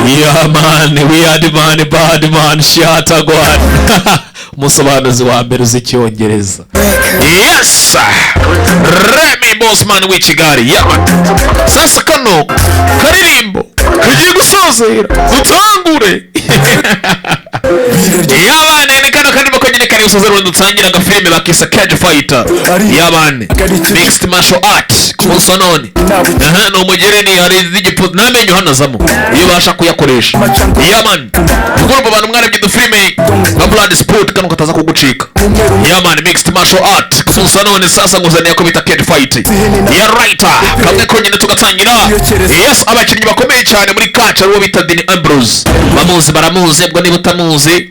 Yeah man, we are the man, bad man, shatagwan. Umusobanuzi wa mbere uzi Icyongereza. Yes! Remy Bosman w'i Kigali. Yeah man. Sasa kano karirimbo kagiye gusozera. Dutangure. Yeah man, ni kano karirimbo konyine kari gusozera, ubundi dutangira agafilime bakisa Cage Fighter. Yeah man. Mixed martial art ku munsi wa none. Aha ni umugereni, hari n'igipu n'amenyo hano azamo iyo ubasha kuyakoresha. Yeah man. Ubwo abantu mwarebye udufilime nka Blood Sport, kano kataza kugucika. Yeah man, mixed martial art ku munsi wa none. Sasa nguzaniye ko bita Cage Fight. Yeah right. Kamwe konyine tugatangira. Yes, abakinnyi bakomeye cyane muri catch ariwo bita Dean Ambrose. Bamuzi baramuzi, ubwo niba utamuzi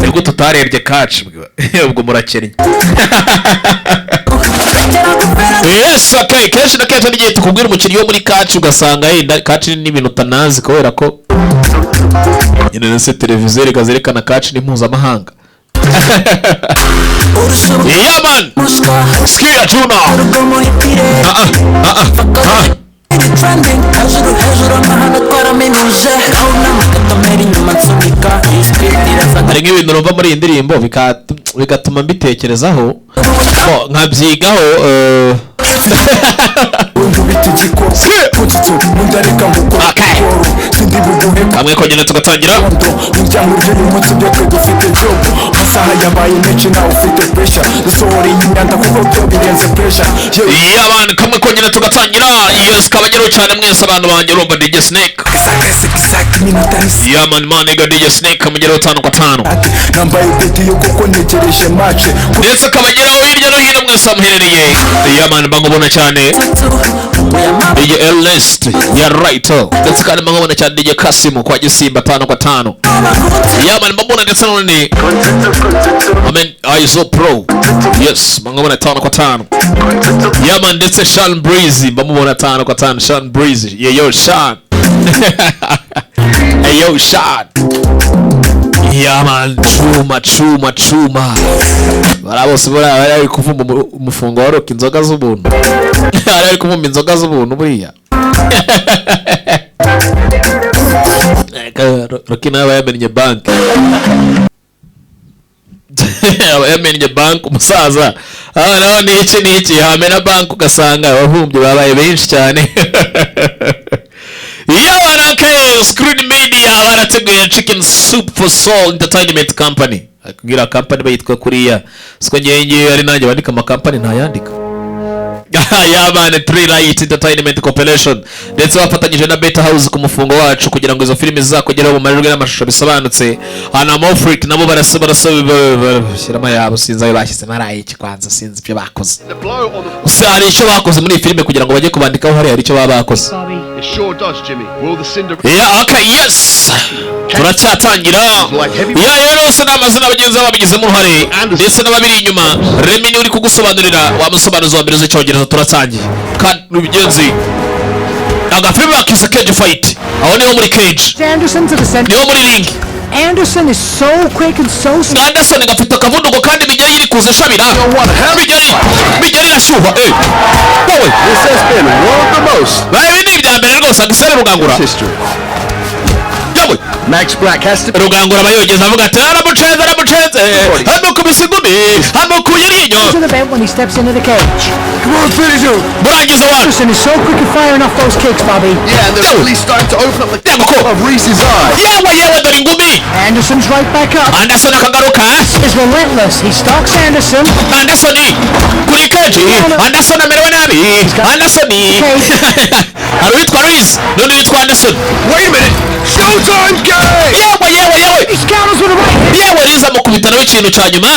nibwo tutarebye catch, ubwo murakennye. Yes, okay. Kenshi na kenshi n'igihe tukubwira umukinnyi wo muri catch, ugasanga yenda catch ni n'ibintu utanazi, kubera ko nyine nese televiziyo reka zerekana catch ni mpuzamahanga. Yeah man, Skia Juna. Ah ah ah ah. Trending hejuru hejuru, amahano twaraminuje, nawe unamagatomera inyuma nsunika iyi script iraza. Hari nk'ibintu numva muri iyi ndirimbo bigatuma mbitekerezaho, bo, nkabyigaho. Nkubita igikoro kutsitso nundareka ngukora. Okay. Sindi buguhe. Kamwe konyine tugatangira. Kondo umuryango urya uyu munsi, byo twe dufite job, amasaha yabaye menshi, nawe ufite pressure, dusohora iyi myanda kuko byo birenze pressure. Yewe. Yeah man, kamwe konyine tugatangira. Yes, kabageraho cyane mwese abantu banjye, urumva DJ Snake. Iminota ni Yeah man, man nigga, DJ Snake kamugeraho tanu kwa tanu. Nambaye beti kuko ntegereje match. Ndetse kabageraho hirya no hino mwese muherereye. Yeah man, mbangubona cyane DJ Ernest ya right, ndetse kandi mbangubona cyane DJ Kasimu kwa Gisimba tanu kwa tanu. Yeah man, mbambona ndetse none Amen Aizo Pro. Yes, mbangubona tanu kwa tanu. Yeah man, ndetse Sean Breezy mbamubona tanu kwa tanu. Sean Breezy, yeah yo Sean, hey yo Sean. Yeah man, chuma chuma chuma. Bara bose buriya bari bari kuvuma umufungo wa rock, inzoga z'ubuntu, bari bari kuvuma inzoga z'ubuntu buriya. Rocky nawe aba yamennye banki, aba yamennye banki umusaza. Ah, naho ni iki ni iki yamena banki, ugasanga ababumbyi babaye benshi cyane. Yabarakaye Screen Media barateguye Chicken Soup for Soul Entertainment Company. Akubwira company bayitwa kuriya siko ngewe ngewe ari nanjye bandika amakampani ntayandika. Yabane Three Light Entertainment Corporation ndetse bafatanyije na Beta House ku mufungo wacu kugira ngo izo filimi zizakugeraho mu majwi n'amashusho bisobanutse. Anamorphic nabo barasa barasa bashyiramo ayabo, sinzi ayo bashyizemo ari ayiki kwanza, sinzi ibyo bakoze. Gusa hari icyo bakoze muri iyi filime kugira ngo bajye kubandikaho hariya, hari icyo baba bakoze. It sure does, Jimmy. Will the Cinderella Yeah, okay, yes. Turacyatangira. Yeah, rero bose ni amazina bagenzi babo babigizemo uruhare ndetse n'ababiri inyuma. Remy niwe uri kugusobanurira, wa musobanuzi wa mbere uzi Icyongereza. Turatangiye. Kandi mugenzi, agafilime bakise Cage Fight, aho niho muri cage. Anderson to the center. Niho muri ring. Anderson is so quick and so smart. Anderson gafite akavuduko, kandi imigeri iri kuza ishabira, imigeri irashyuha, eh wowe. This has been one of the most Bae, ibi ni ibya mbere rwose, agisere Rugangura. history. Yewe. Max Black has to Rugangura aba yogeza avuga ati aramucenze, aramucenze, amukubise ingumi, amukuye iryinyo. To the bent when he steps into the cage. Come on, finish him. Murangiza wacu. Anderson is so quick at firing off those kicks, Bobby. Yeah, and they're Yo. really starting to open up the Yego ko of Reese's eye. Yewe yewe, dore ingumi. Anderson's right back up. Anderson akagaruka. Is relentless. He stalks Anderson. Anderson kuri cage, Anderson amerewe nabi. Anderson, hari uwitwa Reese n'undi witwa Anderson. Wait a minute! Showtime K! Yewe yewe yewe. He counters with a right. Yewe, Reese amukubita nawe ikintu cya nyuma,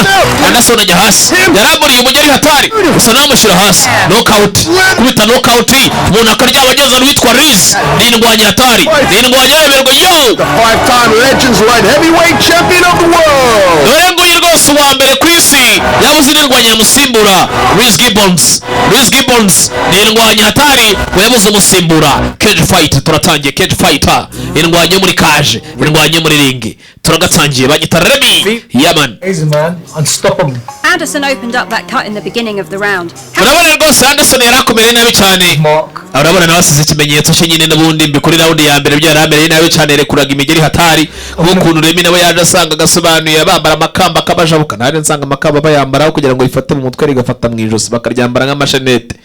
Anderson ajya hasi. Yaramuriye umugeri hatari gusa nawe amushyira hasi, knockout, kubita knockout, umuntu akaryama ageze. N'uwitwa Reese ni indwanyi hatari, ni indwanyi yareberwa yo. The five-time Legends Light Heavyweight Champion of the world! Dore nguyu rwose uwa mbere ku isi, yabuze n'indwanyi yamusimbura. Reese Gibbons, Reese Gibbons ni indwanyi hatari ngo yabuze umusimbura. Cage Fight, turatangiye Cage Fighter. Indwanyi yo muri cage, indwanyi yo muri ring. Turagatangiye, banyita Remy Yaman. Easy, man. Unstoppable. Anderson opened up that cut in the beginning of the round. Urabona rwose Anderson yari akomereye nabi cyane. Mark. Urabona nawe asize ikimenyetso cye nyine n'ubundi mbi kuri round ya mbere. Byo yari amereye nabi cyane, yarekuraga imigeri hatari, nk'ukuntu Remy nawe yaje asanga agasobanuye bambara amakamba akabajabuka. Nanjye nsanga amakamba bayambaraho kugira ngo rifate mu mutwe, rigafata mu ijosi, bakaryambara nk'amashenete.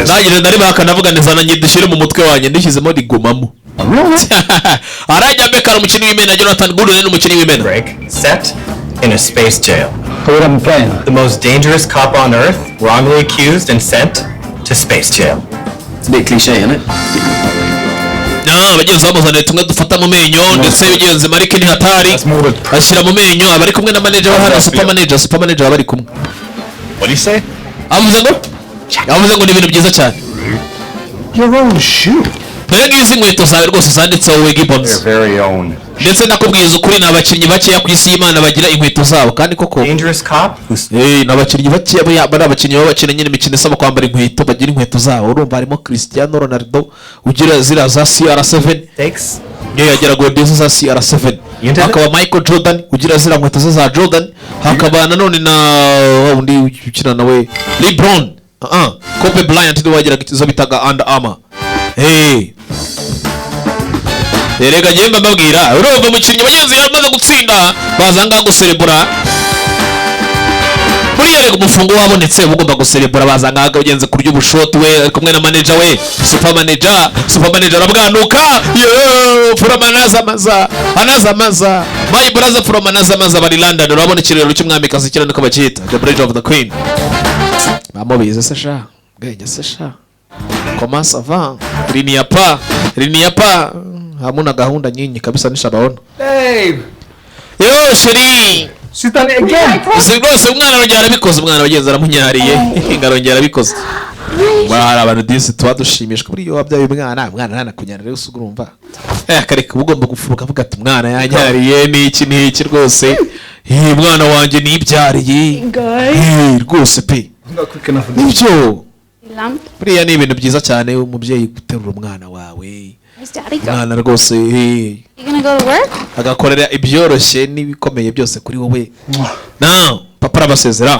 Nanjye ndaribaka, ndavuga nizana njye dushyire mu mutwe wanjye, ndishyizemo rigumamo. Arajya Bekara, umukinnyi w'imena. Jonathan Gooden ni umukinnyi w'imena. Break set in a space jail. What I'm playing. The most dangerous cop on Earth, wrongly accused and sent to space jail. It's a bit cliche, isn't it? Ah, abagenzi bamuzaniye tumwe dufata mu menyo, ndetse bigenze marike ni hatari, ashyira mu menyo. Aba ari kumwe na manager wa hano, super manager. Super manager baba bari kumwe. What do you say? Avuze ngo ni ibintu byiza cyane. Your own shoe. Dore ngizi inkweto zawe rwose zanditseho we Gibbons. Very own. Ndetse nakubwiza ukuri, ni abakinnyi bakeya ku isi y'Imana bagira inkweto zabo, kandi koko. Dangerous cop who's Ni abakinnyi bakeya, bari abakinnyi baba bakina nyine imikino isaba kwambara inkweto, bagira inkweto zabo. Urumva harimo Cristiano Ronaldo ugira ziriya za CR7. takes Niyo yagera Guardiola za CR7. Yinde? Hakaba Michael Jordan ugira ziriya nkweto ze za Jordan. Hakaba nanone na wa wundi ukina nawe LeBron, Kobe Bryant niwe wagiraga izo bitaga Under Armour. Hey, erega njyewe mba mbabwira. Urumva umukinnyi bagenzi yamaze gutsinda, baza ngaha guserebura. Buriya rega umufungo wabonetse uba ugomba guserebura. Baza ngaha ugenze kurya ubushoti, we ari kumwe na manager we, super manager. Super manager arabwanuka yo from another maza, another maza, my brother from another maza. Bari London, urabona ikirero cy'umwamikazi kiriya, niko bacyita the bridge of the queen. Bamubizi se sha? Bwenge se sha? Comment ça va? Liniapa liniapa, hamuna gahunda nyinyi kabisa, nishabaona. Babe! Yo chérie. She's done it again! Uzi rwose umwana arongera arabikoze. Umwana wagenzi aramunyariye ngo arongera arabikoze. Hari abantu disi tuba dushimishwa. Buriya iyo wabyaye umwana, umwana ntanakunyarira rero, usiga urumva akareka, uba ugomba gufuruka avuga ati: "Umwana yanyariye n'iki n'iki rwose. Umwana wanjye nibyariye." Rwose pe. Not quick enough. Nibyo, buriya ni ibintu byiza cyane umubyeyi guterura umwana wawe. Where's Daddy go? Umwana rwose You gonna go to work? agakorera ibyoroshye n'ibikomeye byose kuri wowe. Now papa arabasezera.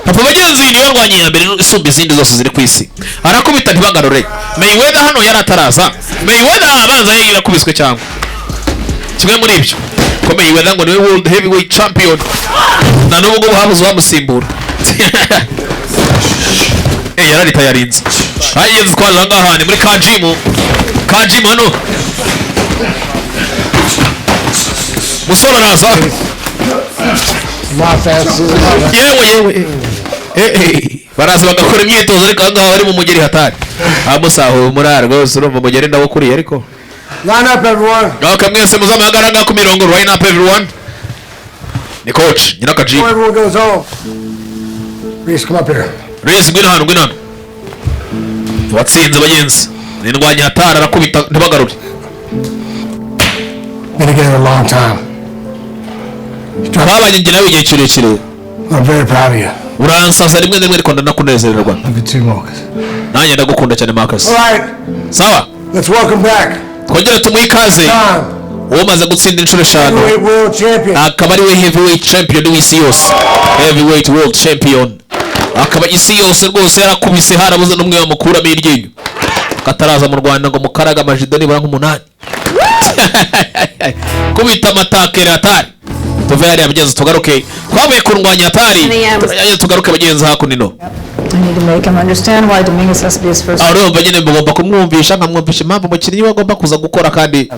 Papa bagenzi niwe ndwanyi ya mbere isumba izindi zose ziri ku isi, arakubita ntibagarure. Mayweather hano yari ataraza. Mayweather abanza yarakubiswe cyangwa kimwe muri ibyo, ko Mayweather ngo niwe world heavyweight champion, na n'ubu ngubu habuze uwamusimbura. Yararita yarinze ayigenzi. Twaje aha ngaha ni muri kajimu, kajimu hano musore araza. Yewe yewe, baraza bagakora imyitozo, ariko aha ngaha bari mu mugeri hatari amusahuye umurara rwose. Urumva umugeri ndawukuriye ariko. Line up, everyone. Ngaho mwese muzamuhagarara ngaho ku mirongo. Line up everyone. Ni coach nyina kajimu. Before everyone goes home. Reese, come up here. Reese, ngwino hano, ngwino hano. Watsinze bagenzi, ni indwanyi hatari, arakubita ntibagarure. Been together a long time. Twabanye njye nawe igihe kirekire. I'm very proud of you. Uransaza rimwe na rimwe, ariko ndanakunezererwa. Love you too, Marcus. Nanjye ndagukunda cyane, Marcus. All right, Sawa. let's welcome back. Twongere tumuhe ikaze. Time. Uwo umaze gutsinda inshuro eshanu, Heavyweight world champion. akaba ari we heavyweight champion w'isi yose, heavyweight world champion, akaba isi yose rwose yarakubise, harabuze n'umwe wamukuramo iryinyo. Kataraza mu Rwanda ngo mukaraga amajido nibura nk'umunani, kubita amatakere hatari. Tuve hariya bagenzi, tugaruke. Twavuye kurwanya hatari, turajya tugaruke bagenzi hakuno. I need to make him understand why Dominguez has to be his first. Aho urumva nyine mugomba kumwumvisha, nkamwumvisha impamvu umukinnyi we agomba kuza gukora kandi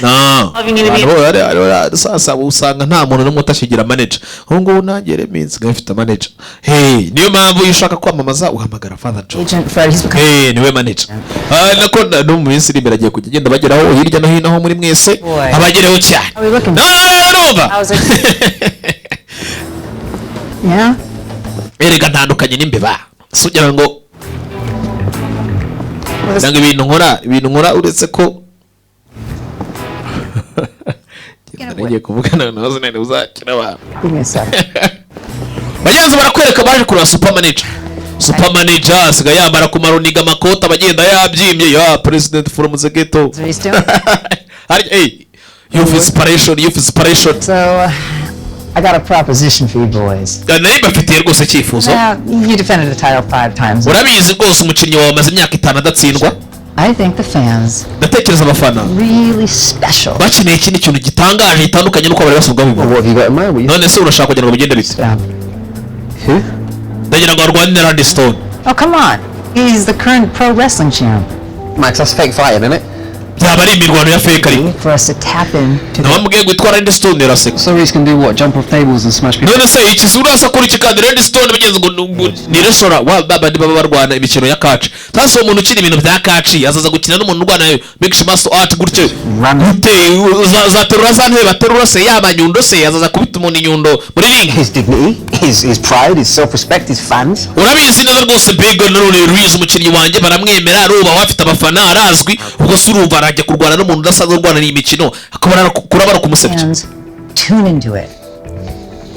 na abantu sasa usanga nta muntu n'umwe utashigira manager. Ubu ngubu nanjye rero iminsi nsigaye mfite manager. Hey, niyo mpamvu iyo ushaka kwamamaza uhamagara Father Joe. Agent Fred, he's become Hey, niwe manager. Ah, nako no mu minsi iri imbere agiye kujya agenda bageraho hirya no hino aho muri mwese. Boy. Abagereho cyane. How are we looking? No, no, no, no, urumva. How's it? Yeah? Erega ntandukanye n'imbeba, si ugira ngo nanga ibintu nkora, uretse ko ngiye kuvugana nawe sinari uzakira abantu. Give me a sec. Bagenzi barakwereka baje kureba super manager. Super manager asigaye yambara ku maruniga amakoti, abagenda yabyimbye ya president from the ghetto. What he's doing? Youth inspiration, youth inspiration. So, I got a proposition for you boys. Nari mbafitiye rwose icyifuzo. Now, you defended the title five times. Urabizi rwose, umukinnyi wawe amaze imyaka 5 adatsindwa. I think the fans Ndatekereza abafana really special. bakeneye ikindi kintu gitangaje, gitandukanye n'uko bari basanzwe babibona. None se urashaka kugira ngo bigende bite? Who? Ndagira ngo arwane na Randy Stone. Oh, come on. He's the current pro wrestling champ. Max, that's fake fighting, isn't it? Byaba ari imirwano ya fake ariko. For us to tap in to Nawe mubwiye gwitwa Randy Stone yaraseka. So Reese can do what? Jump off tables and smash people. None se iki urasa kuri iki kandi Randy Stone bigenze ngo ni restaurant wa babandi baba barwana imikino ya catch. Sasa uwo muntu ukina ibintu bya catch azaza gukina n'umuntu urwana mixed martial art gutyo gute? Zaterura za ntebe baterura se, yaba nyundo se, azaza kubita umuntu inyundo muri ring? His dignity, his pride, his self-respect, his fans. Urabizi neza rwose, Big nanone Ruiz, umukinnyi wanjye baramwemera, arubahwa, afite abafana, arazwi. Ubwo se urumva arajya kurwana n'umuntu udasanzwe urwana iyi mikino, akaba kurabara kumusebya? Fans tune into it.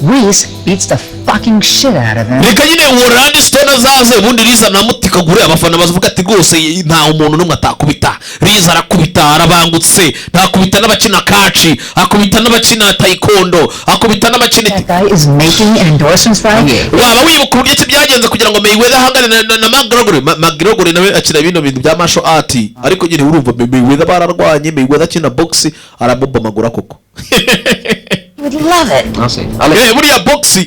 Reese beats the fucking shit out of him. Reka nyine uwo Randy Stone azaze, ubundi Riza namutikagure, abafana bavuga ati rwose nta umuntu n'umwe atakubita Riza, arakubita, arabangutse, ntakubita n'abakina catch, akubita n'abakina taekwondo, akubita n'abakina That guy is making an endorsement strike. Waba wibuka uburyo ki byagenze kugira ngo Mayweather ahangane na McGregor? McGregor nawe akina bino bintu bya martial art, ariko nyine urumva Mayweather bararwanye, Mayweather akina box, aramubomagura koko. He would love it. I'll see. Buriya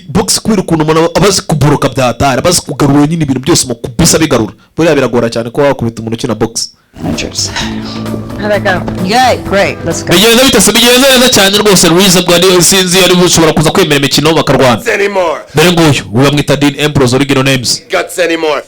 box kubera ukuntu umuntu aba azi kuboroka bya hatari, aba azi kugarura nyine ibintu byose mu kubisa bigarura, buriya biragora cyane kuba wakubita umuntu ukina box. Managers. How'd that go? Good. Great. Let's go. Bigenze bite se? Bigenze neza cyane rwose. Louise bwa sinzi ari bushobora kuza kwemera imikino bakarwana. Anymore. Dore nguyu uyu bamwita Dean Ambrose, original names. Guts anymore.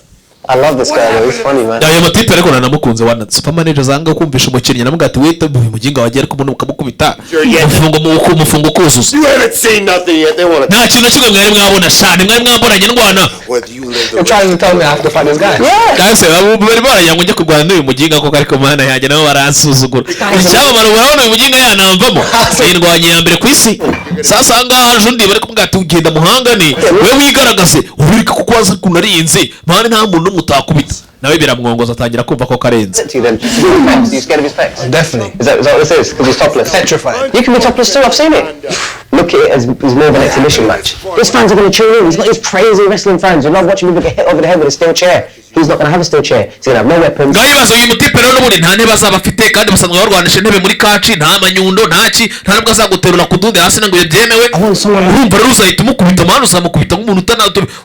I love this guy though. He's funny, man. Ayo matipe ariko nanamukunze wana. Super manager zanga kumvisha umukinnyi, namubwira ati wita uyu muginga wagiye, ariko umuntu ukamukubita umufungo mu umufungo kuzuza. You haven't seen nothing yet. They want to. Nta kintu na kimwe mwari mwabona shane, mwari mwambonanye ndwana. Whether you live the You're trying to tell me I have to fight this guy. Kahise bari baragira ngo njye kurwana n'uyu muginga koko, ariko mana yanjye nabo baransuzugura. Icyamamare, urabona uyu muginga yanamvamo indwanyi ya mbere ku isi. Sasa aha ngaha haje undi, bari kumubwira ati ugenda muhangane, we wigaragaze, ubireke kuko wazi ukuntu arinze mani, nta muntu n'umwe utakubita. Nawe biramwongoza, atangira kumva ko karenze. To you then. Are you scared of his pecs? Definitely. Is that what this is? Because he's topless. Petrified. You can be topless too. I've seen it. Look at it as more of an exhibition match. His fans are going to tune in. He's got his crazy wrestling fans who love watching people get hit over the head with a steel chair. He's not going to have a steel chair. He's going to have no weapons. Ngaho ibibazo, uyu mutipe rero n'ubundi nta ntebe azaba afite, kandi basanzwe barwanisha intebe muri catch. Nta manyundo, nta ki, nta nubwo azaguterura ku dude hasi ngo ibyo byemewe. Urumva rero uzahita umukubita mani, uzamukubita nk'umuntu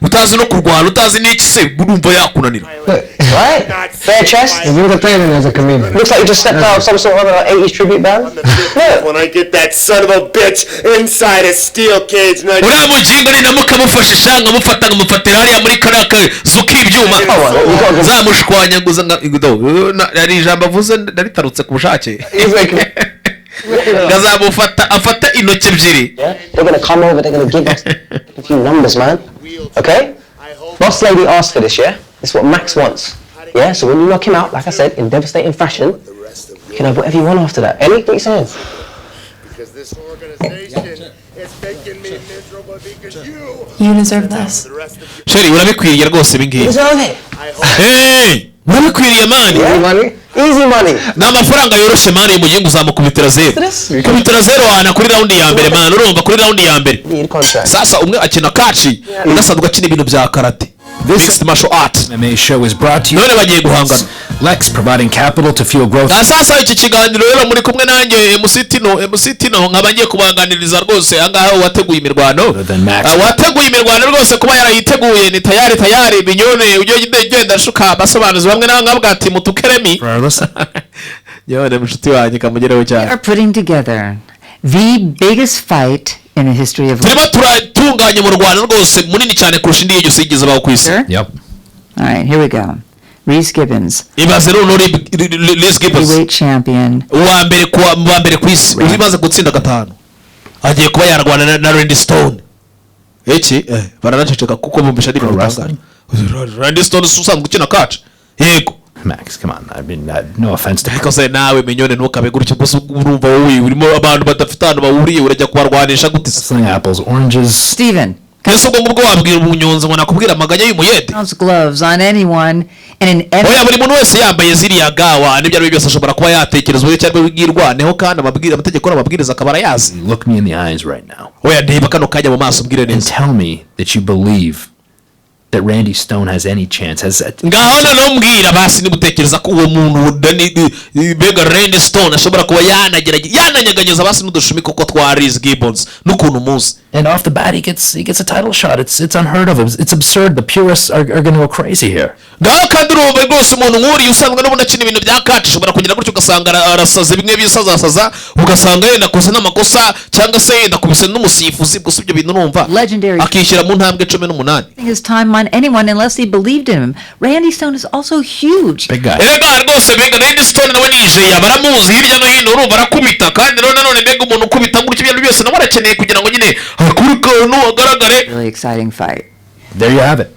utazi no kurwana, utazi n'iki se, urumva yakunanira. Right? Bare chest. He's entertaining as a comedian. Looks like you just stepped out of some sort of 80s tribute band. Look. When I get that son of a bitch inside a steel cage, and I Uriya muginga ni namukamufashe, nkamufata, nkamufatira hariya muri kariya kazu k'ibyuma, zamushwanyaguza hari ijambo avuze ndaritarutse ku bushake, ngazamufata afata intoki ebyiri. Yeah? They're going to come over. They're going to give us a few numbers, man. Okay? Boss lady asked for this, yeah? This is what Max wants. Yeah? So when you knock him out, like I said, in devastating fashion, you can have whatever you want after that. Ellie, what you saying? Because this organization is making me miserable because you You deserve this. the rest of you Chérie, urabikwiriye rwose ibi ngibi. Deserve it. Hey, urabikwiriye mani. Easy money. Easy money. Ni amafaranga yoroshye mani. Uyu mugingo uzamukubitira zeru, kubitira zeru wana kuri round ya mbere mani, urumva, kuri round ya mbere. Need contract. Sasa umwe akina catch, undi asanzwe akina ibintu bya karate, mixed martial art. MMA show is brought to you None bagiye guhangana. Lex, providing capital to fuel growth. Na sasa iki kiganiro rero muri kumwe nanjye MC Tino, MC Tino, nkaba ngiye kubaganiriza rwose ahangaha uwateguye imirwano. Than Max. Uwateguye imirwano rwose kuba yarayiteguye ni tayari tayari minyone ujye ugenda ashuka abasobanuzi bamwe na bamwe bavuga ati mutukeremi yewe mushuti wanjye kamugereho cyane. We are putting together the biggest fight in the history of. Turimo turatunganya mu Rwanda rwose munini cyane kurusha indi yose yigeze abaho ku isi. Yep. All right, here we go. Reese Gibbons, Ibaze rero Reese Gibbons, heavyweight champion, uwa mbere kuwa mu wa mbere ku isi, umaze gutsinda gatanu, agiye kuba yarwana na Randy Stone. Iki baranaceceka kuko bumvisha ari ibintu bitangaje. Randy Stone si usanzwe ukina catch? Yego. Max, come on. I mean, no offense to Ariko se nawe minyone ntukabe gutyo gusa, urumva wowe urimo abantu badafite ahantu bahuriye, urajya kubarwanisha gute se? wrestling, apples, oranges. Steven. Ese ubwo ngubwo wabwira umunyonzi ngo nakubwira amaganya y'umuyede? Ounce gloves on anyone and in every Oya, buri muntu wese yambaye ziriya gawa n'ibyo ari byo byose ashobora kuba yatekereza uburyo cyangwa bwirwaneho, kandi amabwiriza, amategeko n'amabwiriza akaba arayazi. Look me in the eyes right now Oya, ndeba kano kanya mu maso, umbwire and neza. tell me that you believe that Randy Stone has any chance. Has Ngaho noneho mbwira basi niba utekereza ko uwo muntu mbega Randy Stone ashobora kuba yanagerageza yananyeganyeza basi n'udushumi koko twa Reese Gibbons n'ukuntu muzi. And off the bat he gets a title shot. It's unheard of. It's absurd. The purists are going to go crazy here. Ngaho kandi urumva rwose umuntu nk'uriya usanzwe n'ubundi akina ibintu bya catch ashobora kugira gutyo ugasanga arasaza bimwe bisazasaza, ugasanga yenda akoze n'amakosa cyangwa se yenda akubise n'umusifuzi. Gusa ibyo bintu urumva legendary akishyira mu ntambwe 18. his time on anyone unless he believed in him. Randy Stone is also huge. Big guy. Erega rwose mbega Randy Stone nawe nije baramuzi hirya no hino, urumva arakubita, kandi rero nanone mbega umuntu ukubita gutyo ibyo byose nawe arakeneye kugira ngo nyine akure akantu agaragare. Really exciting fight. There you have it.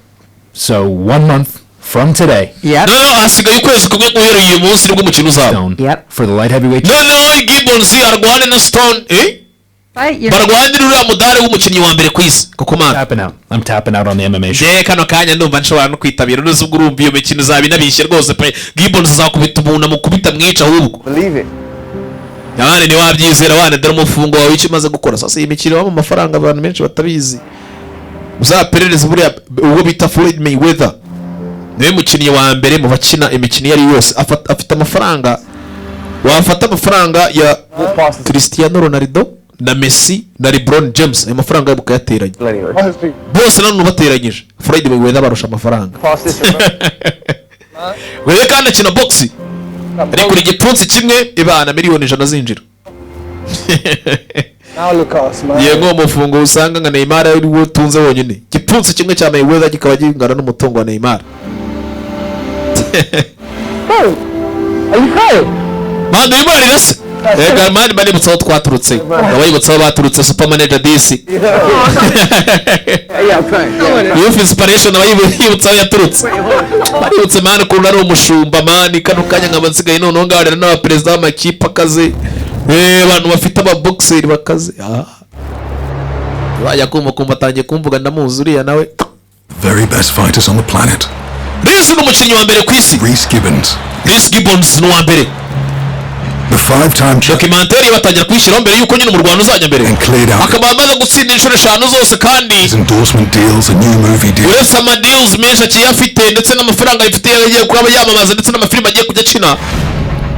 So one month from today, Yep. Noneho hasigaye ukwezi kumwe guhera uyu munsi nibwo umukino uzaba. Stone Yep. for the light heavyweight. Noneho Gibbons arwane na Stone, eh? Fight. You're Barwanire uriya mudari w'umukinnyi wa mbere ku isi koko mana. Tapping out. I'm tapping out on the MMA show. Njye kano kanya ndumva nshobora no kwitabira neza. Ubwo urumva iyo mikino izaba inabishye rwose pe. Gibbons azakubita umuntu amukubita mwica ahubwo. Believe it. Yabane ntiwabyizera wane, dore umufungo wawe icyo umaze gukora. Sasa iyi mikino ibamo amafaranga abantu benshi batabizi. Uzaperereze buriya uwo bita Floyd Mayweather, niwe mukinnyi wa mbere mu bakina imikino iyo ari yo yose afite amafaranga. Wafata amafaranga ya Cristiano Ronaldo na Messi na LeBron James, ayo mafaranga yabo ukayateranya bose, nanone ubateranyije, Floyd Mayweather barusha amafaranga. Wewe kandi akina box, ariko igipfunsi kimwe ibana miliyoni 100 zinjira. Now look at us, man. Yego, umufungo usanga nka Neymar ari wo utunze wonyine, igipfunsi kimwe cya Mayweather kikaba kingana n'umutungo wa Neymar. Are you crying? Man, urimo urarira se? Ega man, banibutsa aho twaturutse, abayibutsa aho baturutse. Super manager DC. Yeah, I'm crying. Youth inspiration, abayibutsa aho yaturutse, baributse man ukuntu ari umushumba man. Kano kanya nkaba nsigaye noneho ngaho n'abaperezida b'amakipe akaze, abantu bafite ababoxeri bakaze. Ah. Urajya kumva kumva atangiye kumvuga, ndamuzi uriya nawe. Very best fighters on the planet. Reese ni umukinnyi wa mbere ku isi. Reese Gibbons, Reese Gibbons ni uwa mbere. the five-time champion Documentary batangira kuyishyiraho mbere y'uko nyine umurwano uzajya mbere, and cleared out akaba amaze gutsinda inshuro eshanu zose kandi his endorsement deals and new movie deals. uretse amadeals menshi agiye afite ndetse n'amafaranga ayifite agiye kuba yamamaza ndetse n'amafilime agiye kujya akina,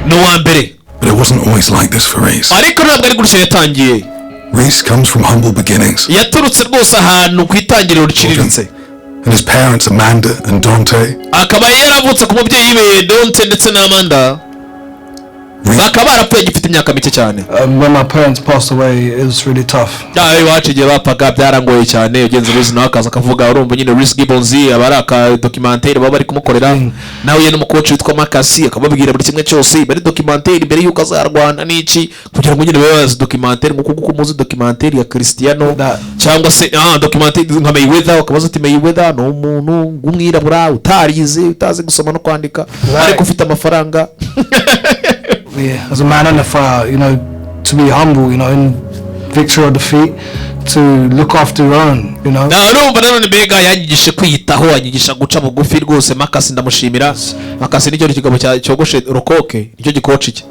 ni uwa mbere. But it wasn't always like this for Reese. Ariko ntabwo ari gutya yatangiye. Reese comes from humble beginnings. Yaturutse rwose ahantu ku itangiriro riciriritse. And his parents, Amanda and Dante, Akaba yaravutse ku mubyeyi we Dante ndetse na Amanda, bakaba barapfuye agifite imyaka mike cyane. When my parents passed away, it was really tough. Yaba iwacu igihe bapfaga byarangoye cyane. Ugenzi Reese nawe akaza akavuga, urumva nyine Reese Gibbons aba ari aka documentaire baba bari kumukorera nawe ye n'umucoach witwa Makasi, akababwira buri kimwe cyose bari documentaire mbere y'uko azarwana n'iki, kugira ngo nyine babe bazi documentaire nk'uko kuko muzi documentaire ya Cristiano cyangwa se documentaire nka Mayweather, ukabaza uti Mayweather ni umuntu w'umwirabura utarize, utazi gusoma no kwandika, ariko ufite amafaranga. Yeah, as a man and a fire, to be humble, in victory or defeat, to look after your own. Na urumva nanone mbega yanyigishe kwiyitaho, anyigisha guca bugufi rwose. Makasi ndamushimira. Makasi nicyo kigabo cyogoshe rokoke, nicyo gikoci cye.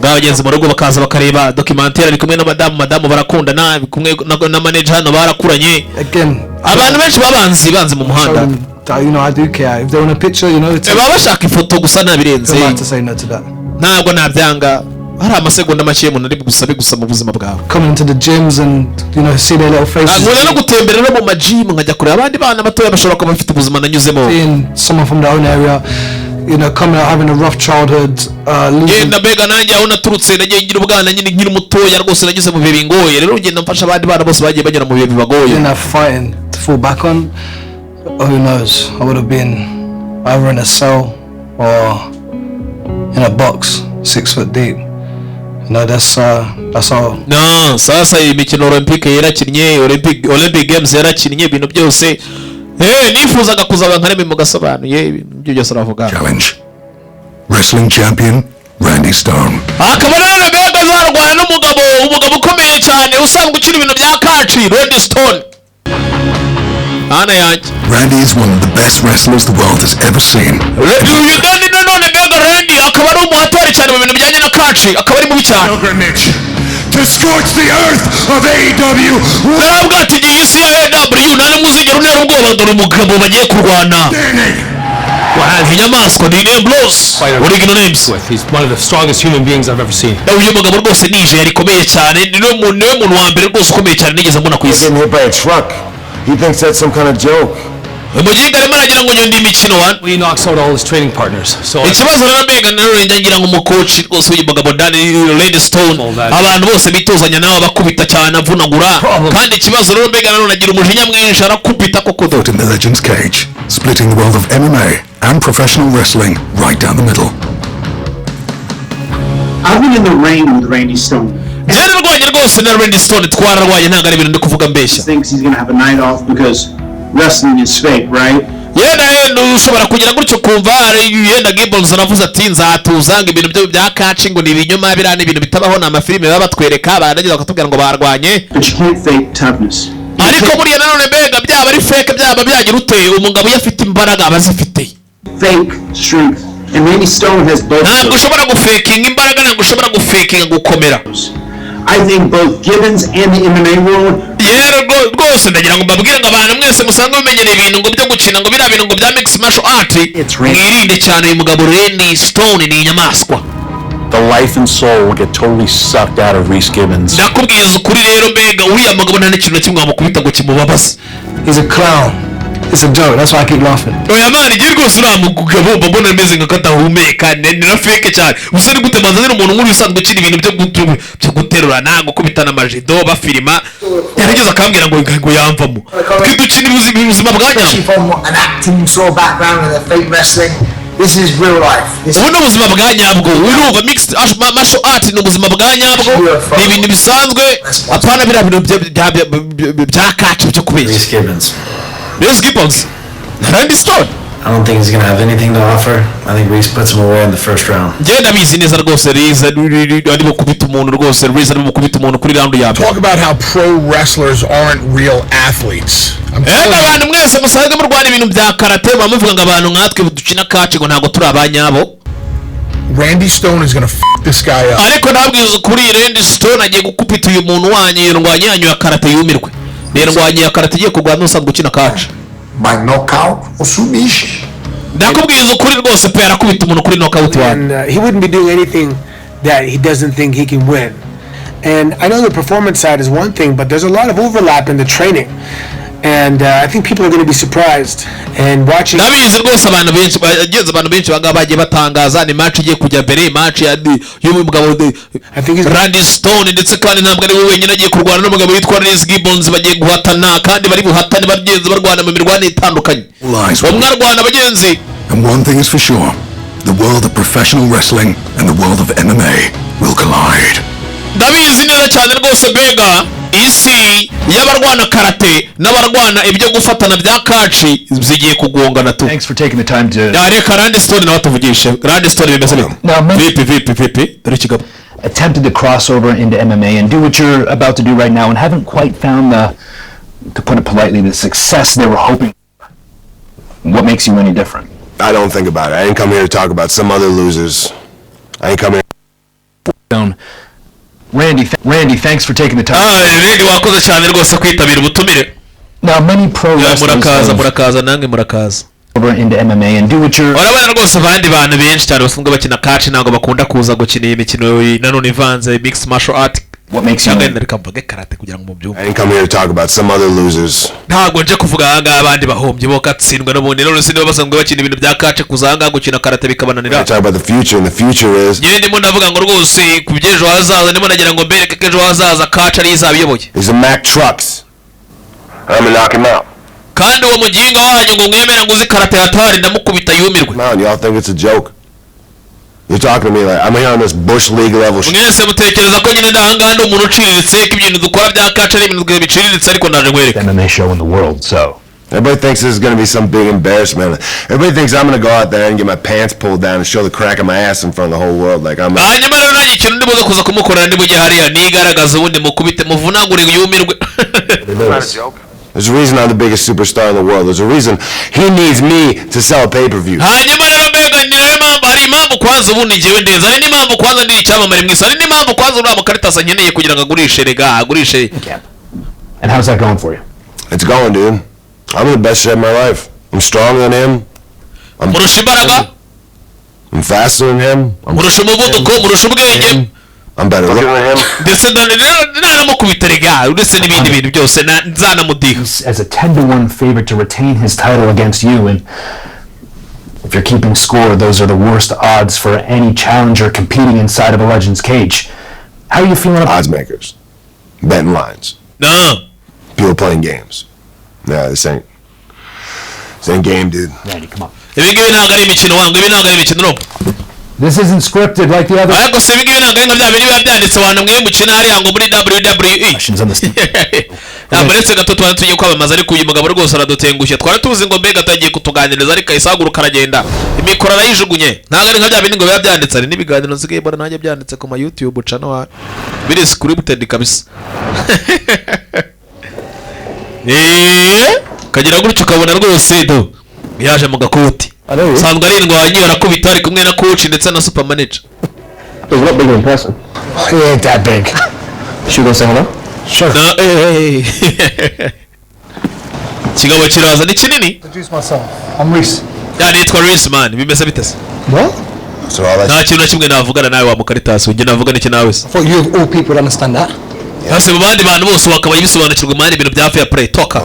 Ngaho bagenzi mu rugo bakaza bakareba documentaire ari kumwe na madamu, madamu barakundana, ari kumwe na manager hano barakuranye. Again, Abantu benshi babanzi banzi mu show muhanda them that, I do care. If they want a picture, it's Baba bashaka ifoto gusa, ntabirenze. Who am I to say no to that? Ntabwo nabyanga, hari amasegonda make umuntu ari bugusabe gusa mu buzima bwawe. Coming to the gyms and, see their little faces. Nkunda no gutembera no mu majimu nkajya kureba abandi bana batoya bashobora kuba bafite ubuzima nanyuzemo. Seeing someone from their own area, coming out having a rough childhood, losing Genda mbega nanjye aho naturutse nagiye ngira ubwana nyine nkiri mutoya rwose nageze mu bihe bingoye, rero ngenda mfasha abandi bana bose bagiye banyura mu bihe bibagoye. Didn't have fighting to fall back on. Who knows? I would have been either in a cell or in a box, 6 foot deep. That's all. No sasa iyi mikino Olympique yarakinnye, Olympic Games yarakinnye ibintu byose, nifuzaga kuzaba nka Remy mu gasobanuye ibintu byo byose aravuga. Challenge. Wrestling champion Randy Stone. Akaba rero mbega azarwana n'umugabo, umugabo ukomeye cyane. usanzwe ukina ibintu bya catch, Randy Stone. Hana yanjye. Randy is one of the best wrestlers the world has ever seen. Uyu Dani nanone, mbega Randy akaba ari umuhatari cyane mu bintu bijyanye na catch, akaba ari mubi cyane. Pilgrimage to scorch the earth of AEW. Narabwa ati igihe isi ya AEW nta n'umwe uzigera untera ubwoba. Dore umugabo bagiye kurwana, inyamaswa ni Ambrose, original names. He's one of the strongest human beings I've ever seen. Uyu mugabo rwose nije rikomeye cyane, niwe muntu wa mbere rwose ukomeye cyane nigeze mbona ku isi. Getting hit by a truck. He thinks that's some kind of joke. Umuginga arimo aragira ngo nyundi imikino wa. He knocks out all his training partners. So Ikibazo rero, mbega nanone njya ngira ngo umukoci rwose w'uyu mugabo Danny Randy Stone, abantu bose bitozanya nawe abakubita cyane, avunagura. Kandi ikibazo rero, mbega nanone agira umujinya mwinshi, arakubita koko do. In the Legends cage, splitting the world of MMA and professional wrestling right down the middle. I've been in the ring with Randy Stone. Njyewe narwanye rwose na Randy Stone, twararwanye, ntabwo ari ibintu ndi kuvuga mbeshya. Thinks he's gonna have a night off because wrestling is fake, right? Yenda yenda ushobora kugira gutyo kumva yenda Gibbons aravuze ati nzatuza, ngo ibintu byo bya catch ngo ni ibinyoma, biriya ni ibintu bitabaho, ni amafilime baba batwereka, barangiza bakatubwira ngo barwanye. But you can't fake toughness. Ariko buriya nanone, mbega byaba ari fake, byaba byagira ute, umugabo iyo afite imbaraga aba azifite. Fake strength. And Randy Stone has both. Ntabwo ushobora gufekinga imbaraga, ntabwo ushobora gufekinga gukomera. I think both Gibbons and the MMA world Rero rwose ndagira ngo mbabwire ngo abantu mwese musanzwe mumenyereye ibintu ngo byo gukina, ngo biriya bintu ngo bya mixed martial art, mwirinde cyane uyu mugabo Randy Stone, ni inyamaswa. The life and soul will get totally sucked out of Reese Gibbons. Ndakubwiza ukuri rero, mbega uriya mugabo nta n'ikintu na kimwe wamukubita ngo kimubabaze. He's a clown. It's a joke. That's why I keep laughing. Oya man, igihe rwose uriya mugabo mba mbona ameze nka kadahumeka, ni na fake cyane. Gusa ni gute mazanira umuntu nk'uriya usanzwe ukina ibintu byo guterurana, gukubitana amajido bafilima, yarageze akambwira ngo yamvamo? Twe dukina ubuzima bwa nyabwo. Especially from an acting sort of background and the fake wrestling. This is real life. This Ubu ni ubuzima bwa nyabwo, urumva mixed martial art ni ubuzima bwa nyabwo, ni ibintu bisanzwe, apana biriya bintu bya catch byo kubeshya. Reese Gibbons. Reese Gibbons na Randy Stone. I don't think he's gonna have anything to offer. I think Reese puts him away in the first round. Njye ndabizi neza rwose, Reese ari bukubita umuntu rwose, Reese ari bukubita umuntu kuri round ya mbere. Talk about how pro wrestlers aren't real athletes. I'm Ega abantu mwese musanzwe murwana ibintu bya karate, muba muvuga ngo abantu nkatwe dukina catch ngo ntabwo turi abanyabo. Randy Stone is gonna f this guy up. Ariko nabwiza ukuri, Randy Stone agiye gukubita uyu muntu wanyu, iyo ndwanyi yanyu ya karate yumirwe. Ni indwanyi ya karate igiye kurwana n'usanzwe ukina catch. By knockout or submission. Ndakubwiza ukuri rwose pe, arakubita umuntu kuri knockout wanyu. And he wouldn't be doing anything that he doesn't think he can win. And I know the performance side is one thing, but there's a lot of overlap in the training. And I think people are going to be surprised. And watching. Ndabizi rwose, abantu benshi bagenze, abantu benshi bangaba bagiye batangaza ni match igiye kujya mbere, match ya y'uyu mugabo Randy Stone, ndetse kandi ntabwo ari we wenyine agiye kurwana n'umugabo witwa Reese Gibbons. Bagiye guhatana kandi bari buhatane bagenzi, barwana mu mirwanire itandukanye, umwe arwana bagenzi. And one thing is for sure, the world of professional wrestling and the world of MMA will collide. Ndabizi neza cyane rwose, mbega isi y'abarwana karate n'abarwana ibyo gufatana bya catch zigiye kugongana tu. Thanks for taking the time to Ya, reka Randy Stone nawe atuvugishe. Randy Stone, bimeze bite? Vipi vipi vipi? Dore ikigabo. Attempted to cross over into MMA and do what you're about to do right now and haven't quite found the, to put it politely, the success they were hoping. What makes you any different? I don't think about it. I didn't come here to talk about some other losers. I ain't come here. Down. Randy, Randy, thanks for taking the time. Ah, Randy, wakoze cyane rwose kwitabira ubutumire. Now, many pro Ya, wrestlers murakaza. have Murakaza nange murakaza. over into MMA and do what you're Urabona rwose abandi bantu benshi cyane basanzwe bakina catch ntabwo bakunda kuza gukina iyi mikino nanone ivanze mixed martial art. What makes you Cyangwa reka mvuge karate kugira ngo mubyumve. I didn't come here to talk about some other losers. Ntabwo nje kuvuga ahangaha abandi bahombye bo gatsindwa n'ubundi. None se niba basanzwe bakina ibintu bya catch, kuza ahangaha gukina karate bikabananira? I talk about the future, and the future is Njyewe ndimo ndavuga ngo rwose ku by'ejo hazaza, ndimo nagira ngo mbereke ko ejo hazaza catch ariyo izaba iyoboye. is the Mack trucks. I'm gonna knock him out. Kandi uwo muginga wanyu ngo mwemera ngo uzi karate hatari, ndamukubita yumirwe. Man, y'all think it's a joke. You're talking to me like I'm here on this bush league level shit. Mwese mutekereza ko nyine ndahangaha ndi umuntu uciriritse, ko ibintu dukora bya catch ari ibintu biciriritse, ariko ndaje nkwereke. MMA show in the world, so Everybody thinks this is gonna be some big embarrassment. Everybody thinks I'm gonna go out there and get my pants pulled down and show the crack of my ass in front of the whole world like I'm. Hanyuma rero nanjye ikintu ndi Buze kuza kumukorera nimujya hariya, nigaragaza ubundi mukubite, muvunagure yumirwe. There's a reason I'm the biggest superstar in the world. There's a reason he needs me to sell pay-per-view. Hanyuma rero mbega ni nayo mpamvu, hari impamvu kwanza ubundi njyewe ndenze, hari n'impamvu kwanza ndi icyamamare mu isi, hari n'impamvu kwanza uriya mukaritasi nkeneye kugira ngo agurishe, rega agurishe. And how's that going for you? It's going, dude. I'm in the best shape of my life. I'm stronger than him. I'm Murusha imbaraga. I'm faster than him. I'm Murusha umuvuduko, murusha ubwenge. I'm better looking than him. Ndetse nanamukubita rega, uretse n'ibindi bintu byose nzanamudiha. As a 10-1 favorite to retain his title against you, and if you're keeping score, those are the worst odds for any challenger competing inside of a Legends cage. How are you feeling about Odds makers, betting lines. No. People playing games. Yeah, this ain't game, dude. Randy, come on. Ibi ngibi ntabwo ari imikino wangu, ibi ntabwo ari imikino, urumva? This isn't scripted like the other Ariko se ibi ngibi ntabwo ari nka bya bindi biba byanditse, abantu mwe mukina hariya ngo muri WWE. Ntabwo, uretse gato tuba tugiye kwamamaza, ariko uyu mugabo rwose aradutengushye. Twari tuzi ngo mbega atagiye kutuganiriza, ariko ahise ahaguruka aragenda, imikoro arayijugunye. Ntabwo ari nka bya bindi ngo biba byanditse. Hari n'ibiganiro nsigaye mbona nanjye byanditse ku ma YouTube channel biri scripted kabisa. Kagira gutyo ukabona rwose do yaje mu gakoti, sanzwe ari indwanyi, arakubita, ari kumwe na coach ndetse na super manager. He's not bigger in person. He ain't that big. Should we go say hello? Sure. Na kigabo kiraza, ni kinini. Introduce myself. I'm Reese. Ya, nitwa Reese, man. Bimeze bite se? What? So all that Nta kintu na kimwe navugana nawe wa mukaritasi, njye navugana iki nawe se? I thought you of all people would understand that. Hasi mu bandi bantu bose wakabaye bisobanukirwa imari ibintu bya fair play toka.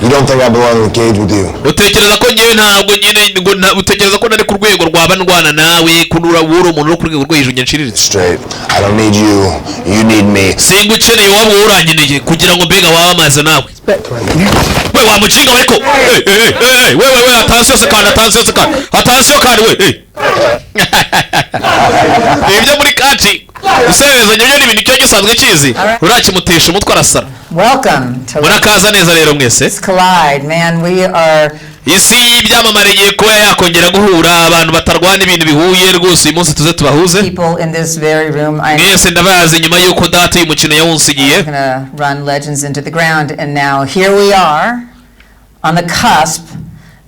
You don't think I belong in the cage with you? Utekereza ko ngewe ntabwo nyine ngo utekereza ko nari ku rwego rwaba ndwana nawe, kunura uri umuntu uri ku rwego rwo hejuru nciriritse? Straight. I don't need you. You need me. Singukeneye, waba wowe urankeneye kugira ngo mbega wamamaze nawe. We wa mukinga we, ariko hey, hey, hey, hey, we we we, attention se kandi, attention se kandi, attention kandi we, hey. Ibyo muri catch guserezanya byo ni ibintu cyo gisanzwe kizi, urakimutesha umutwe arasara. Welcome to Murakaza neza rero mwese. Collide, man. We are Isi y'ibyamamare igiye kuba yakongera guhura, abantu batarwana ibintu bihuye rwose. Uyu munsi tuze tubahuze. People in this very room. I'm Mwese ndabazi nyuma y'uko data uyu mukino yawunsigiye. gonna run Legends into the ground, and now here we are on the cusp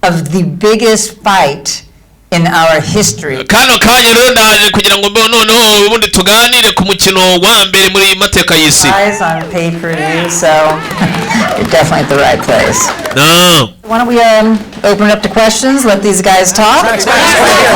of the biggest fight in our history. Kano kanya rero ndaje kugira ngo mbe noneho ubundi tuganire ku mukino wa mbere muri mateka y'isi. Eyes on pay-per-view, so you're definitely at the right place. No. Why don't we open it up to questions? Let these guys talk.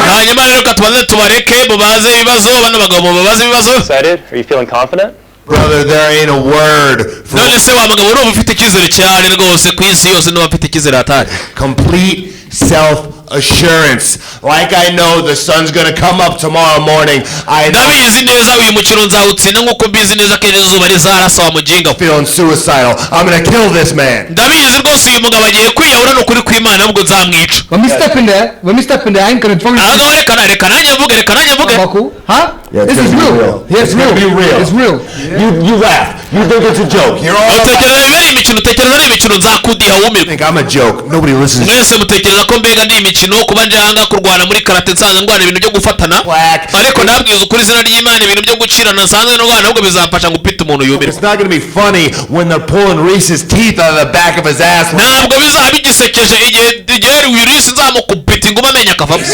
Hanyuma rero reka tubanze tubareke mubaze ibibazo, bano bagabo mubaze ibibazo. Excited? Are you feeling confident? Brother, there ain't a word for None se wa mugabo, urumva ufite icyizere cyane rwose? Ku isi yose niba mfite icyizere hatari. Complete self assurance. Like I know the sun's gonna come up tomorrow morning. I know Ndabizi neza uyu mukino nzawutsinda, nk'uko mbizi neza ko ejo izuba rizarasa, wa mujinga. Feeling suicidal. I'm gonna kill this man. Ndabizi rwose uyu mugabo agiye kwiyahura, ni ukuri kw'Imana, ahubwo nzamwica. When we step in there, when we step in there, I ain't gonna throw you. Ahubwo reka nanjye mvuge, reka nanjye mvuge. Buckle, huh? Yeah, it's This is gonna be real. real. Yeah, it's It's gonna real. be real. It's real. You laugh. You think it's a joke. You're all Utekereza biba ari imikino, utekereza ari imikino, nzakudiha wumirwe. Think I'm a joke. Nobody listens. Mwese mutekereza ko mbega ndi imikino, kuba njanga kurwana muri karate, nsanzwe ndwana ibintu byo gufatana, ariko ndabwiza ukuri, izina ry'Imana, ibintu byo gucirana nsanzwe ndwana, ahubwo bizamfasha ngo upite umuntu yumirwe. It's not gonna be funny when they're pulling Reese's teeth out of the back of his ass. Ntabwo bizaba bigisekeje igihe uyu Reese nzamukubita inguma amenyo akavamo.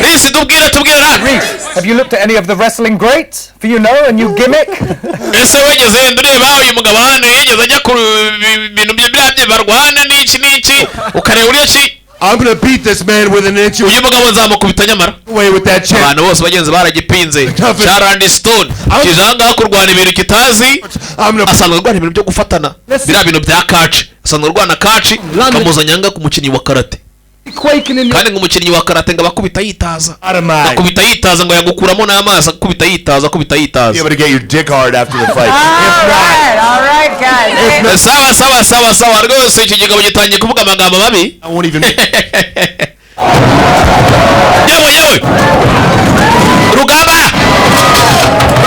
Reese, tubwire, tubwire rani. Reese, have you looked at any of the wrestling greats for a new gimmick? Ese wigeze wenda ureba uyu mugabo hano yigeze ajya ku bintu bye biriya bye barwana n'iki n'iki, ukareba uburyo ki? I'm gonna beat this man with an inch. Uyu mugabo nzamukubita nyamara. Away with that chair. Abantu bose bagenzi baragipinze cya Randy Stone kije ahangaha kurwana ibintu kitazi. Asanzwe arwana ibintu byo gufatana, biriya bintu bya catch, asanzwe arwana catch, kamuzanye ahangaha ku mukinnyi wa karate. Quaking in your Kandi ngo umukinnyi wa karate ngo abakubita yitaza, akubita yitaza, ngo yagukuramo n'amaso, akubita yitaza, akubita yitaza. Be able to get your dick hard after the fight. All right, guys. Sawa sawa sawa sawa rwose, iki kigabo gitangiye kuvuga amagambo mabi. I won't even. Yewe yewe, rugamba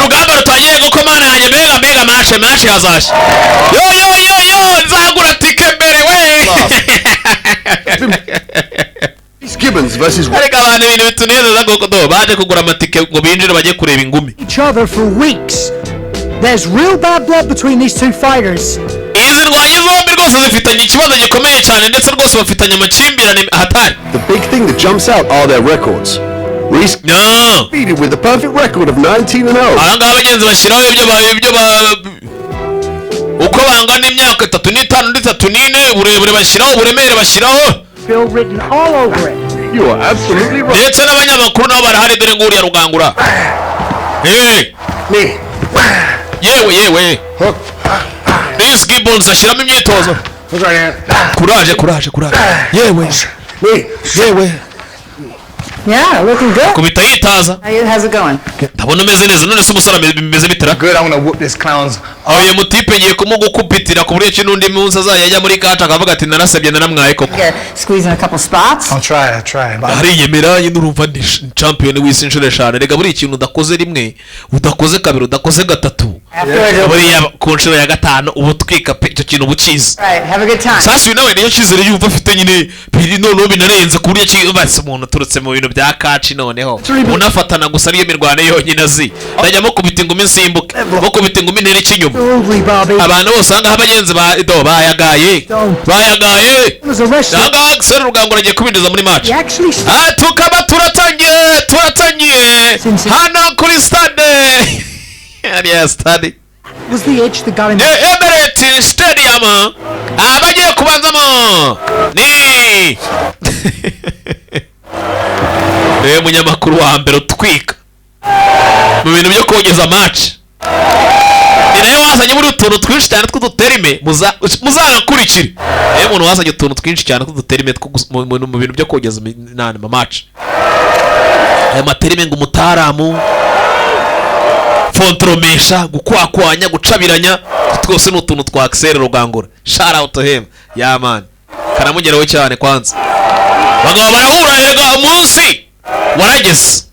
rugamba rutangiye gukomana yanjye, mbega mbega mashe mashe hazashya, yo yo yo yo, nzagura tike mbere we. Reese Gibbons Gibbons versus Ariko abantu, ibintu bitunezeza koko. Do, baje kugura amatike ngo binjire bajye kureba ingumi. Each other for weeks. There's real bad blood between these two fighters. Izi ndwanyi zombi rwose zifitanye ikibazo gikomeye cyane, ndetse rwose bafitanye amakimbirane ahatari. The big thing that jumps out are their records. Reese No. defeated with a perfect record of 19-0. Aha ngaha abagenzi bashyiraho ibyo uko bangana, imyaka 35 n'itatu n'ine, uburebure bashyiraho, uburemere bashyiraho. Bill written all over it. You are absolutely right. Ndetse n'abanyamakuru nabo barahari. Dore nguriya Rugangura. Hey. Yewe yewe, Reese Gibbons ashyiramo imyitozo. Kuraje, kuraje, kuraje, yewe yewe. Yeah, looking good. Kubita yitaza. How's it going? Ndabona umeze neza. None se umusore bimeze bitera? Good. I'm gonna whoop this clown's. Uyu mutipe ngiye kumugukupitira ku buryo ki n'undi munsi azajya ajya muri kaca akavuga ati: "Narasebye, naramwaye koko." Yeah, squeeze in a couple spots. I'll try. I'll try. But Ariyemera nyine, urumva ni champion w'isi inshuro 5. Rega buri ikintu udakoze rimwe, udakoze kabiri, udakoze gatatu, buriya ku nshuro ya gatanu uba utwika pe, icyo kintu uba ukizi. All right, have a good time. Sasa uyu nawe niyo cyizere yumva afite nyine, biri noneho binarenze ku buryo ki basi umuntu uturutse mu bintu bya catch, noneho unafatana gusa ariyo mirwano yonyine azi, ndajya mukubita ingumi nsimbuke, mukubita ingumi ntere ikinyuma. Absolutely, Bobby. Abantu bose ahangaha abagenzi ba do bayagaye, bayagaye. Was arrested. Ahangaha Axel Rugangura agiye kubinjiza muri match. He actually Ah, tukaba turatangiye hano kuri stade, hariya stade was the itch that got him. Emirates Stadium. Abagiye kubanzamo ni niwe munyamakuru wa mbere utwika mu bintu byo kogeza match, ni nawe wazanye muri utuntu twinshi cyane tw'uduterime. Muzanakurikire, niwe muntu wazanye utuntu twinshi cyane tw'uduterime two mu bintu byo kogeza nani ma match. Aya materime ngo umutaramu fontoromesha, gukwakwanya, gucabiranya, twose ni utuntu twa Axel Rugangura. Shout out to him, yeah man, karamugeraho cyane. Kwanza bagabo barahura, erega umunsi warageze.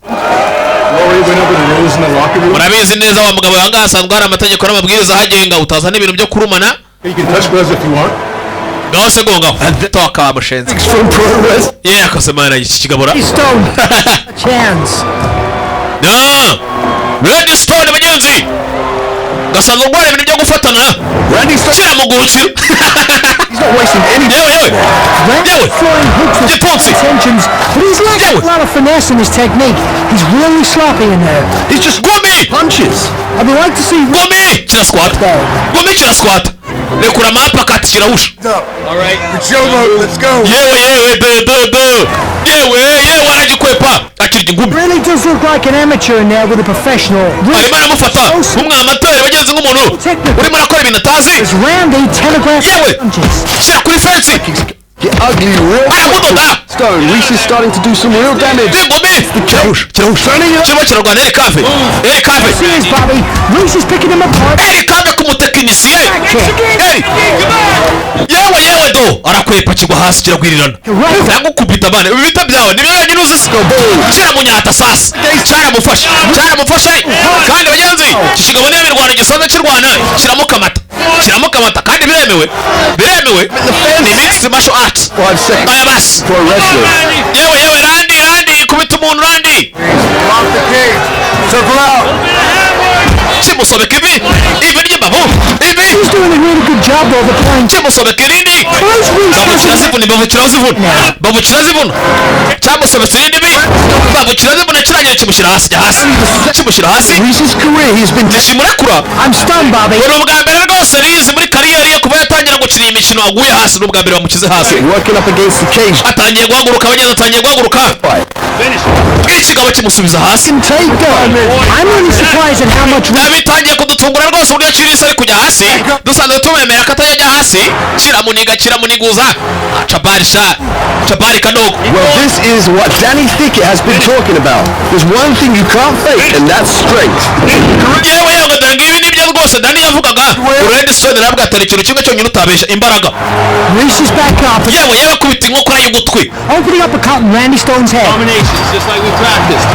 Rory went over the rules in the locker room. Murabizi neza wa mugabo, ahangaha hasanzwe hari amategeko n'amabwiriza ahagenga, utazana ibintu byo kurumana. You can touch gloves if you want. Ngaho se gongaho toka wa mushenzi. Ye akose mana, iki kigabura. Stone. Chance. No Randy Stone, bagenzi, gasanzwe gukora ibintu byo gufatana. Kiramugurukira. Yewe yewe yewe. Throwing hooks with Gipfunsi. intentions, but he's lacking a lot of finesse in his technique. He's really sloppy in there. He's just gumi punches. I'd like to see Gumi kiraswata, gumi kiraswata, rekura amapakati kirahusha. All right. Jomo, let's go. Yewe yewe, de de de, yewe yewe, aragikwepa akirya ingumi. Really does look like an amateur in there with a professional. Arimo aramufata nk'umwamateri, bagenzi, nk'umuntu urimo arakora ibintu atazi. Randy telegraphs Yewe. punches. Shyira kuri fence. Get ugly real Aramudoda. Stone, Reese is starting to do some real damage. Ingumi kirahusha, kirahusha, kirimo kirarwana. Eric Cave, Eric Cave. See is Bobby. Reese is picking him apart. Eric Cave ku mutekinisiye. Hey! Yewe yewe, do arakwepa, kigwa hasi, kiragwirirana, yagukubita bane. Ibi bita byawe nibyo yonyine uzi se? Kiramunyata sasa, cyaramufashe, cyaramufashe. Kandi bagenzi, iki kigabo niyo mirwano gisanzwe kirwana, kiramukamata, kiramukamata, kandi biremewe, biremewe, ni mixed martial arts. Aya basi, yewe yewe, Randy, Randy, kubita umuntu, Randy. Lock the cage. Circle out. Kimusobeka ivi, ivi ry'imbavu, ivi. He's doing a really good job though of applying. Kimusobeka irindi, imbavu kirazivuna, imbavu kirazivuna, imbavu kirazivuna. Cyamusobetse irindi vi, imbavu kirazivuna, kirangira kimushyira hasi, jya hasi, kimushyira hasi. Reese's career, he's been ntikimurekura. I'm stunned, Bobby. Ni ubwa mbere rwose Reese muri kariyeri ye, kuva yatangira gukina iyi mikino, aguye hasi. Ni ubwa mbere bamushyize hasi. working up against the cage. Atangiye guhaguruka, abagenzi, atangiye guhaguruka, ikigabo kimusubiza hasi. Take down. I'm really surprised at how much Byaba bitangiye kudutungura rwose uburyo Chirisi ari kujya hasi, dusanzwe tumwemera ko atajya ajya hasi. Kiramuniga, kiramuniguza, cabari sha cabari kadogo. Well, this is what Danny Thickett has been talking about. There's one thing you can't fake, and that's strength. Yewe yewe, dore ngibi nibyo rwose Dani yavugaga. Randy Stone aravuga ati: "Hari ikintu kimwe cyonyine utabeshya, imbaraga." Reese is back up. Yewe yewe, akubita inkokora y'ugutwi. Opening up a cut in Randy Stone's head. Combinations, just like we practiced.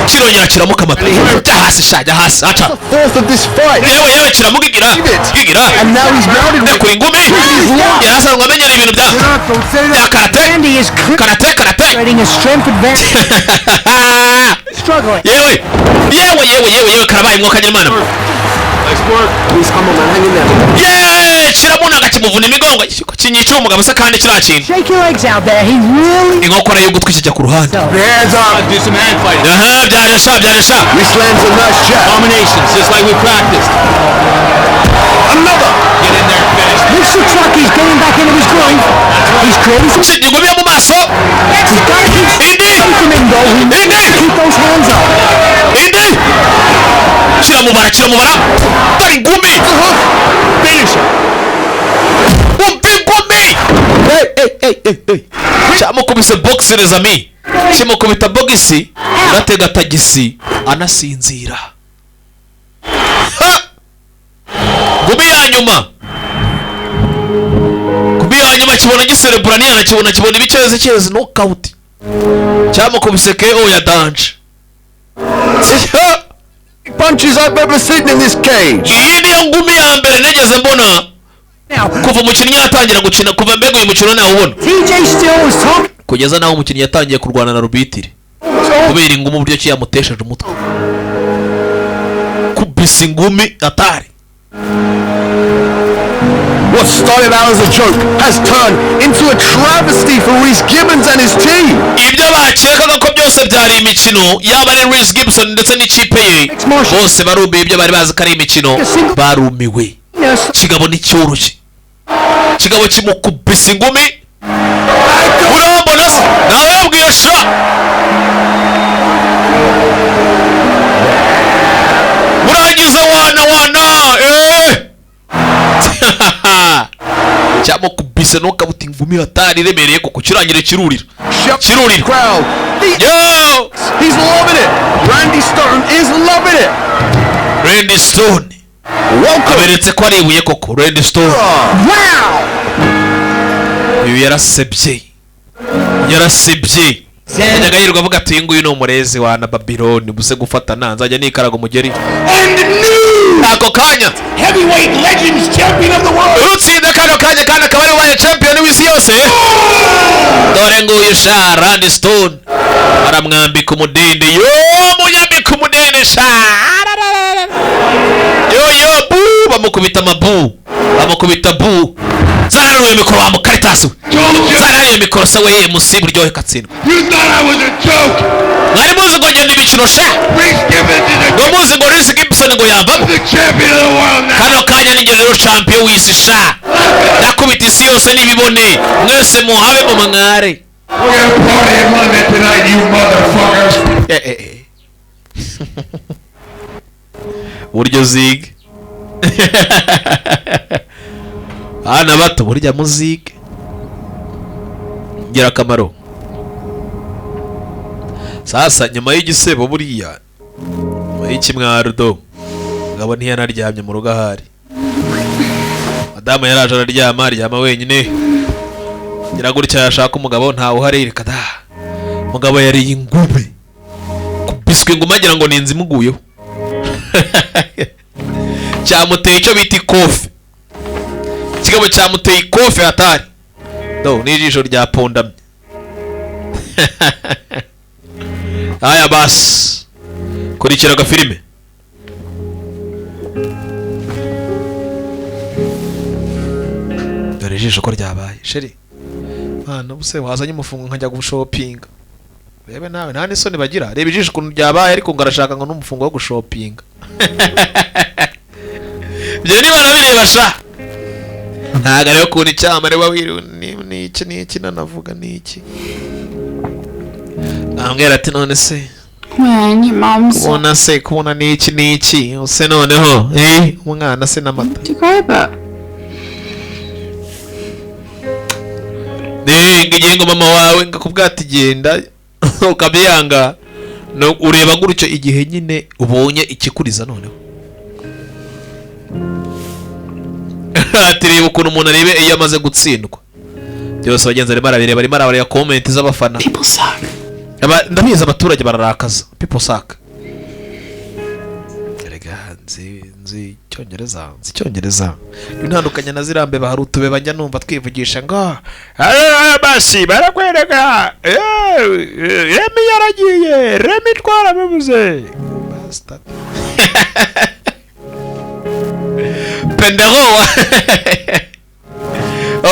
Kirongera kiramukamata. Jya hasi sha, jya hasi, aca. Fourth of this fight. Yewe yewe, kiramugigira gigira. And now he's mounted. Rekura ingumi. Yari asanzwe amenyera ibintu bya karate karate karate. Creating a strength advantage. Struggling. Yewe yewe yewe yewe yewe, karabaye, mwuka nyir'Imana. Nice work. Please come on, man. Hang in there. Yeee, kiramunaga, kimuvuna imigongo, kinyica umugabo se kandi kiriya kintu. Shake your legs out there. He really. Inkokora y'ugutwi kijya ku ruhande. Hands up. Do some hand fighting. Aha, byaje sha, byaje sha. Reese lands a nice jab. Combinations, just like we practiced. Another. Get in there and finish. This looks like he's getting back into his groove. He's creating some. Ingumi yo mu maso. He's got to keep Indi. from him though. He needs to keep those hands up. Indi, kiramubara, kiramubara, dore ingumi. Finish it. Umva ingumi. Hey, hey, hey, hey, hey. Cyamukubise boxe, les amis, kimukubita bogisi, uratega tagisi anasinzira. Ha! Ngumi ya nyuma, ngumi ya nyuma, kibona giserebura niyana, kibona kibona ibicezi cyezi, knockout. Cyamukubise KO ya danger. Ha! Punches I've ever seen in this cage. Iyi niyo ngumi ya mbere nigeze mbona kuva umukinnyi yatangira gukina, kuva mbega uyu mukino nawubona, TJ Steele was talking. Kugeza naho umukinnyi yatangiye kurwana na rubitiri kubera ingumi, uburyo ki yamutesheje umutwe, kubisa ingumi atari. What started out as a joke has turned into a travesty for Reese Gibbons and his team. Ibyo bakekaga ko byose byari imikino, yaba ari Reese Gibson ndetse n'ikipe ye, bose barumiwe. Ibyo bari bazi ko ari imikino, barumiwe. Kigabo nticyoroshye, kigabo kimukubisa ingumi. Urambona se nawe yabwiye sha, murangiza wana wana, eh cyamukubise ntukabuta ingumi hatari iremereye kuko kirangira kirurira, kirurira. Crowd. Yo. He's loving it. Randy Stone is loving it. Randy Stone Welcome. aberetse ko ari ibuye koko, Randy Stone. Wow. Uyu yarasebye, yarasebye. Yajyaga yirirwa avuga ati: "Uyu nguyu ni umurezi wa na Babiloni buse gufatana, nzajya nikaraga umugeri." And new Ako kanya heavyweight legends champion of the world. Utsinda kano kanya kandi akaba ari ubaye champion w'isi yose, dore nguyu sha, Randy Stone aramwambika umudende. Yo, munyambika umudende sha. Yo yo, bu, bamukubita amabu, bamukubita bu. Zana iyo mikoro wa mukaritasi we, zana iyo mikoro se we. MC buryohe katsindwa. You thought I was a joke. Mwari muzi ngo ngenda imikino sha. Reese Gibbons is a Ngo muzi ngo Reese Gibson ngo yavamo. The champion of the world now. Kano kanya ni rero champion w'isi sha, ndakubita isi yose n'ibibone, mwese muhabe mu mware. We're gonna party in London tonight, you motherfuckers. Eh, eh, eh. Buryo zige abana bato, burya muzige ingirakamaro. Sasa nyuma y'igisebo, buriya nyuma y'ikimwaro, do ngabo ntiyanaryamye mu rugo ahari. Madamu yaraje araryama, aryama wenyine. Ngira gutya yashaka umugabo, ntawe uhari. Reka da, umugabo yariye ingumi, kubiswe ingumi agira ngo ni inzu imuguyeho. Cyamuteye icyo bita ikofe, ikigabo cyamuteye ikofe hatari. Do n'ijisho ryapondamye. Aya basi, kurikira agafilime. Dore ijisho ko ryabaye. Chéri mwana, ubuse wazanye umufungo nkajya gushopinga? Rebe nawe, nta n'isoni bagira. Reba ijisho ukuntu ryabaye, ariko ngo arashaka ngo n'umufungo wo gushopinga. Ibyo niba nabireba sha, ntabwo ariyo ukuntu icyamare wiriwe ni iki ni iki nanavuga ni iki. Ambwira ati: "None se When your mom's kubona se, kubona ni iki ni iki use noneho umwana se n'amata?" to cry about. Ngo igihe ngo mama wawe ngakubwira ati genda ukabyanga. No, ureba gutyo igihe nyine ubonye ikikuriza. Noneho ati: "Reba ukuntu umuntu arebe iyo amaze gutsindwa byose." Abagenzi arimo arabireba, arimo arabareba comment z'abafana. Ndabizi abaturage bararakaza. People suck. Erega nzi icyongereza, nzi icyongereza intandukanye na zirambe. Hari utubeba njya numva twivugisha ngo "Aya basi barakwereka, Remy yaragiye, Remy twarabibuze." Bastard. Pendero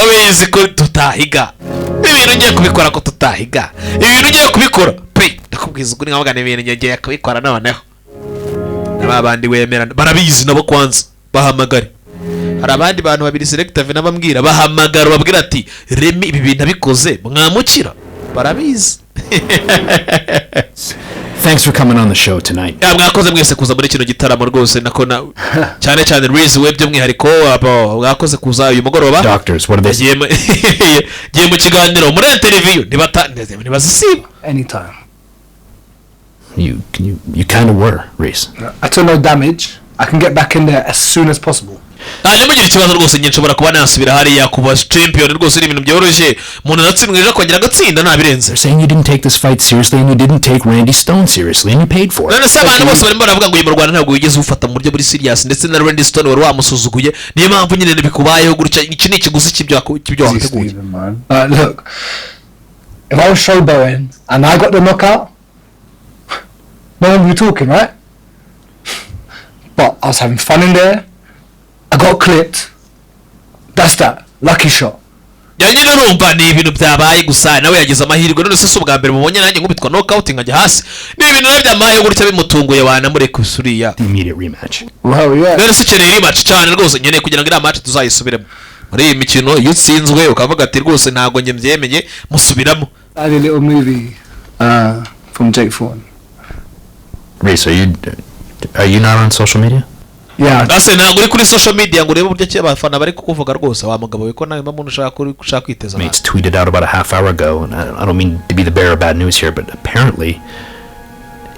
ubizi ko tutahiga ibintu, ngiye kubikora ko tutahiga ibintu, ngiye kubikora pe. Ndakubwiza ukuri, nkavuga ni ibintu ngiye kubikora. Noneho na ba bandi wemera barabizi nabo, kwanza bahamagare. Hari abandi bantu babiri selective n'abambwira, bahamagara babwira ati Remy ibi bintu abikoze mwamukira, barabizi. Thanks for coming on the show tonight. Ya, mwakoze mwese kuza muri kino gitaramo rwose, nako na cyane cyane Reese we by'umwihariko, abo mwakoze kuza uyu mugoroba. Doctors, what are they? Giye mu kiganiro muri interview, ntibata ntibazisiba. Anytime. You kind of were, Reese. I took no damage. I can get back in there as soon as possible. Nta ntimugire ikibazo rwose, njye nshobora kuba nasubira hariya kuba champion rwose. Ni ibintu byoroshye, umuntu aratsindwa ejo akongera agatsinda, ntabirenze. They're saying you didn't take this fight seriously and you didn't take Randy Stone seriously and you paid for it. None se abantu bose barimo baravuga ngo uyu mu Rwanda ntabwo wigeze ufata mu buryo buri serious, ndetse na Randy Stone wari wamusuzuguye, niyo mpamvu nyine bikubayeho gutya. Iki ni ikiguzi cy'ibyo wateguye. Look, if I was showboating and I got the knockout, no one would be talking, right? But I was having fun in there. I got clipped. That's that. Lucky shot. Ya nyine urumva ni ibintu byabaye gusa, nawe yagize amahirwe. None se si ubwa mbere mubonye nanjye nkubitwa knockout nkajya hasi? Ni ibintu nawe byamaye gutya bimutunguye, wanamureka uriya. The immediate rematch. Well, yeah. None se ukeneye rematch cyane rwose? Nkeneye kugira ngo iriya match tuzayisubiremo. Muri iyi mikino iyo utsinzwe ukavuga ati rwose ntabwo njye mbyemeye, musubiramo. I had a little movie from Jake Thornton. Reese, are you not on social media? Yeah. Ase ntabwo uri kuri social media ngo urebe uburyo ki abafana bari kukuvuga rwose, wa mugabo we, ko nawe mpamvu ushaka kwiteza abantu? Mates tweeted out about a half hour ago, and I don't mean to be the bearer of bad news here, but apparently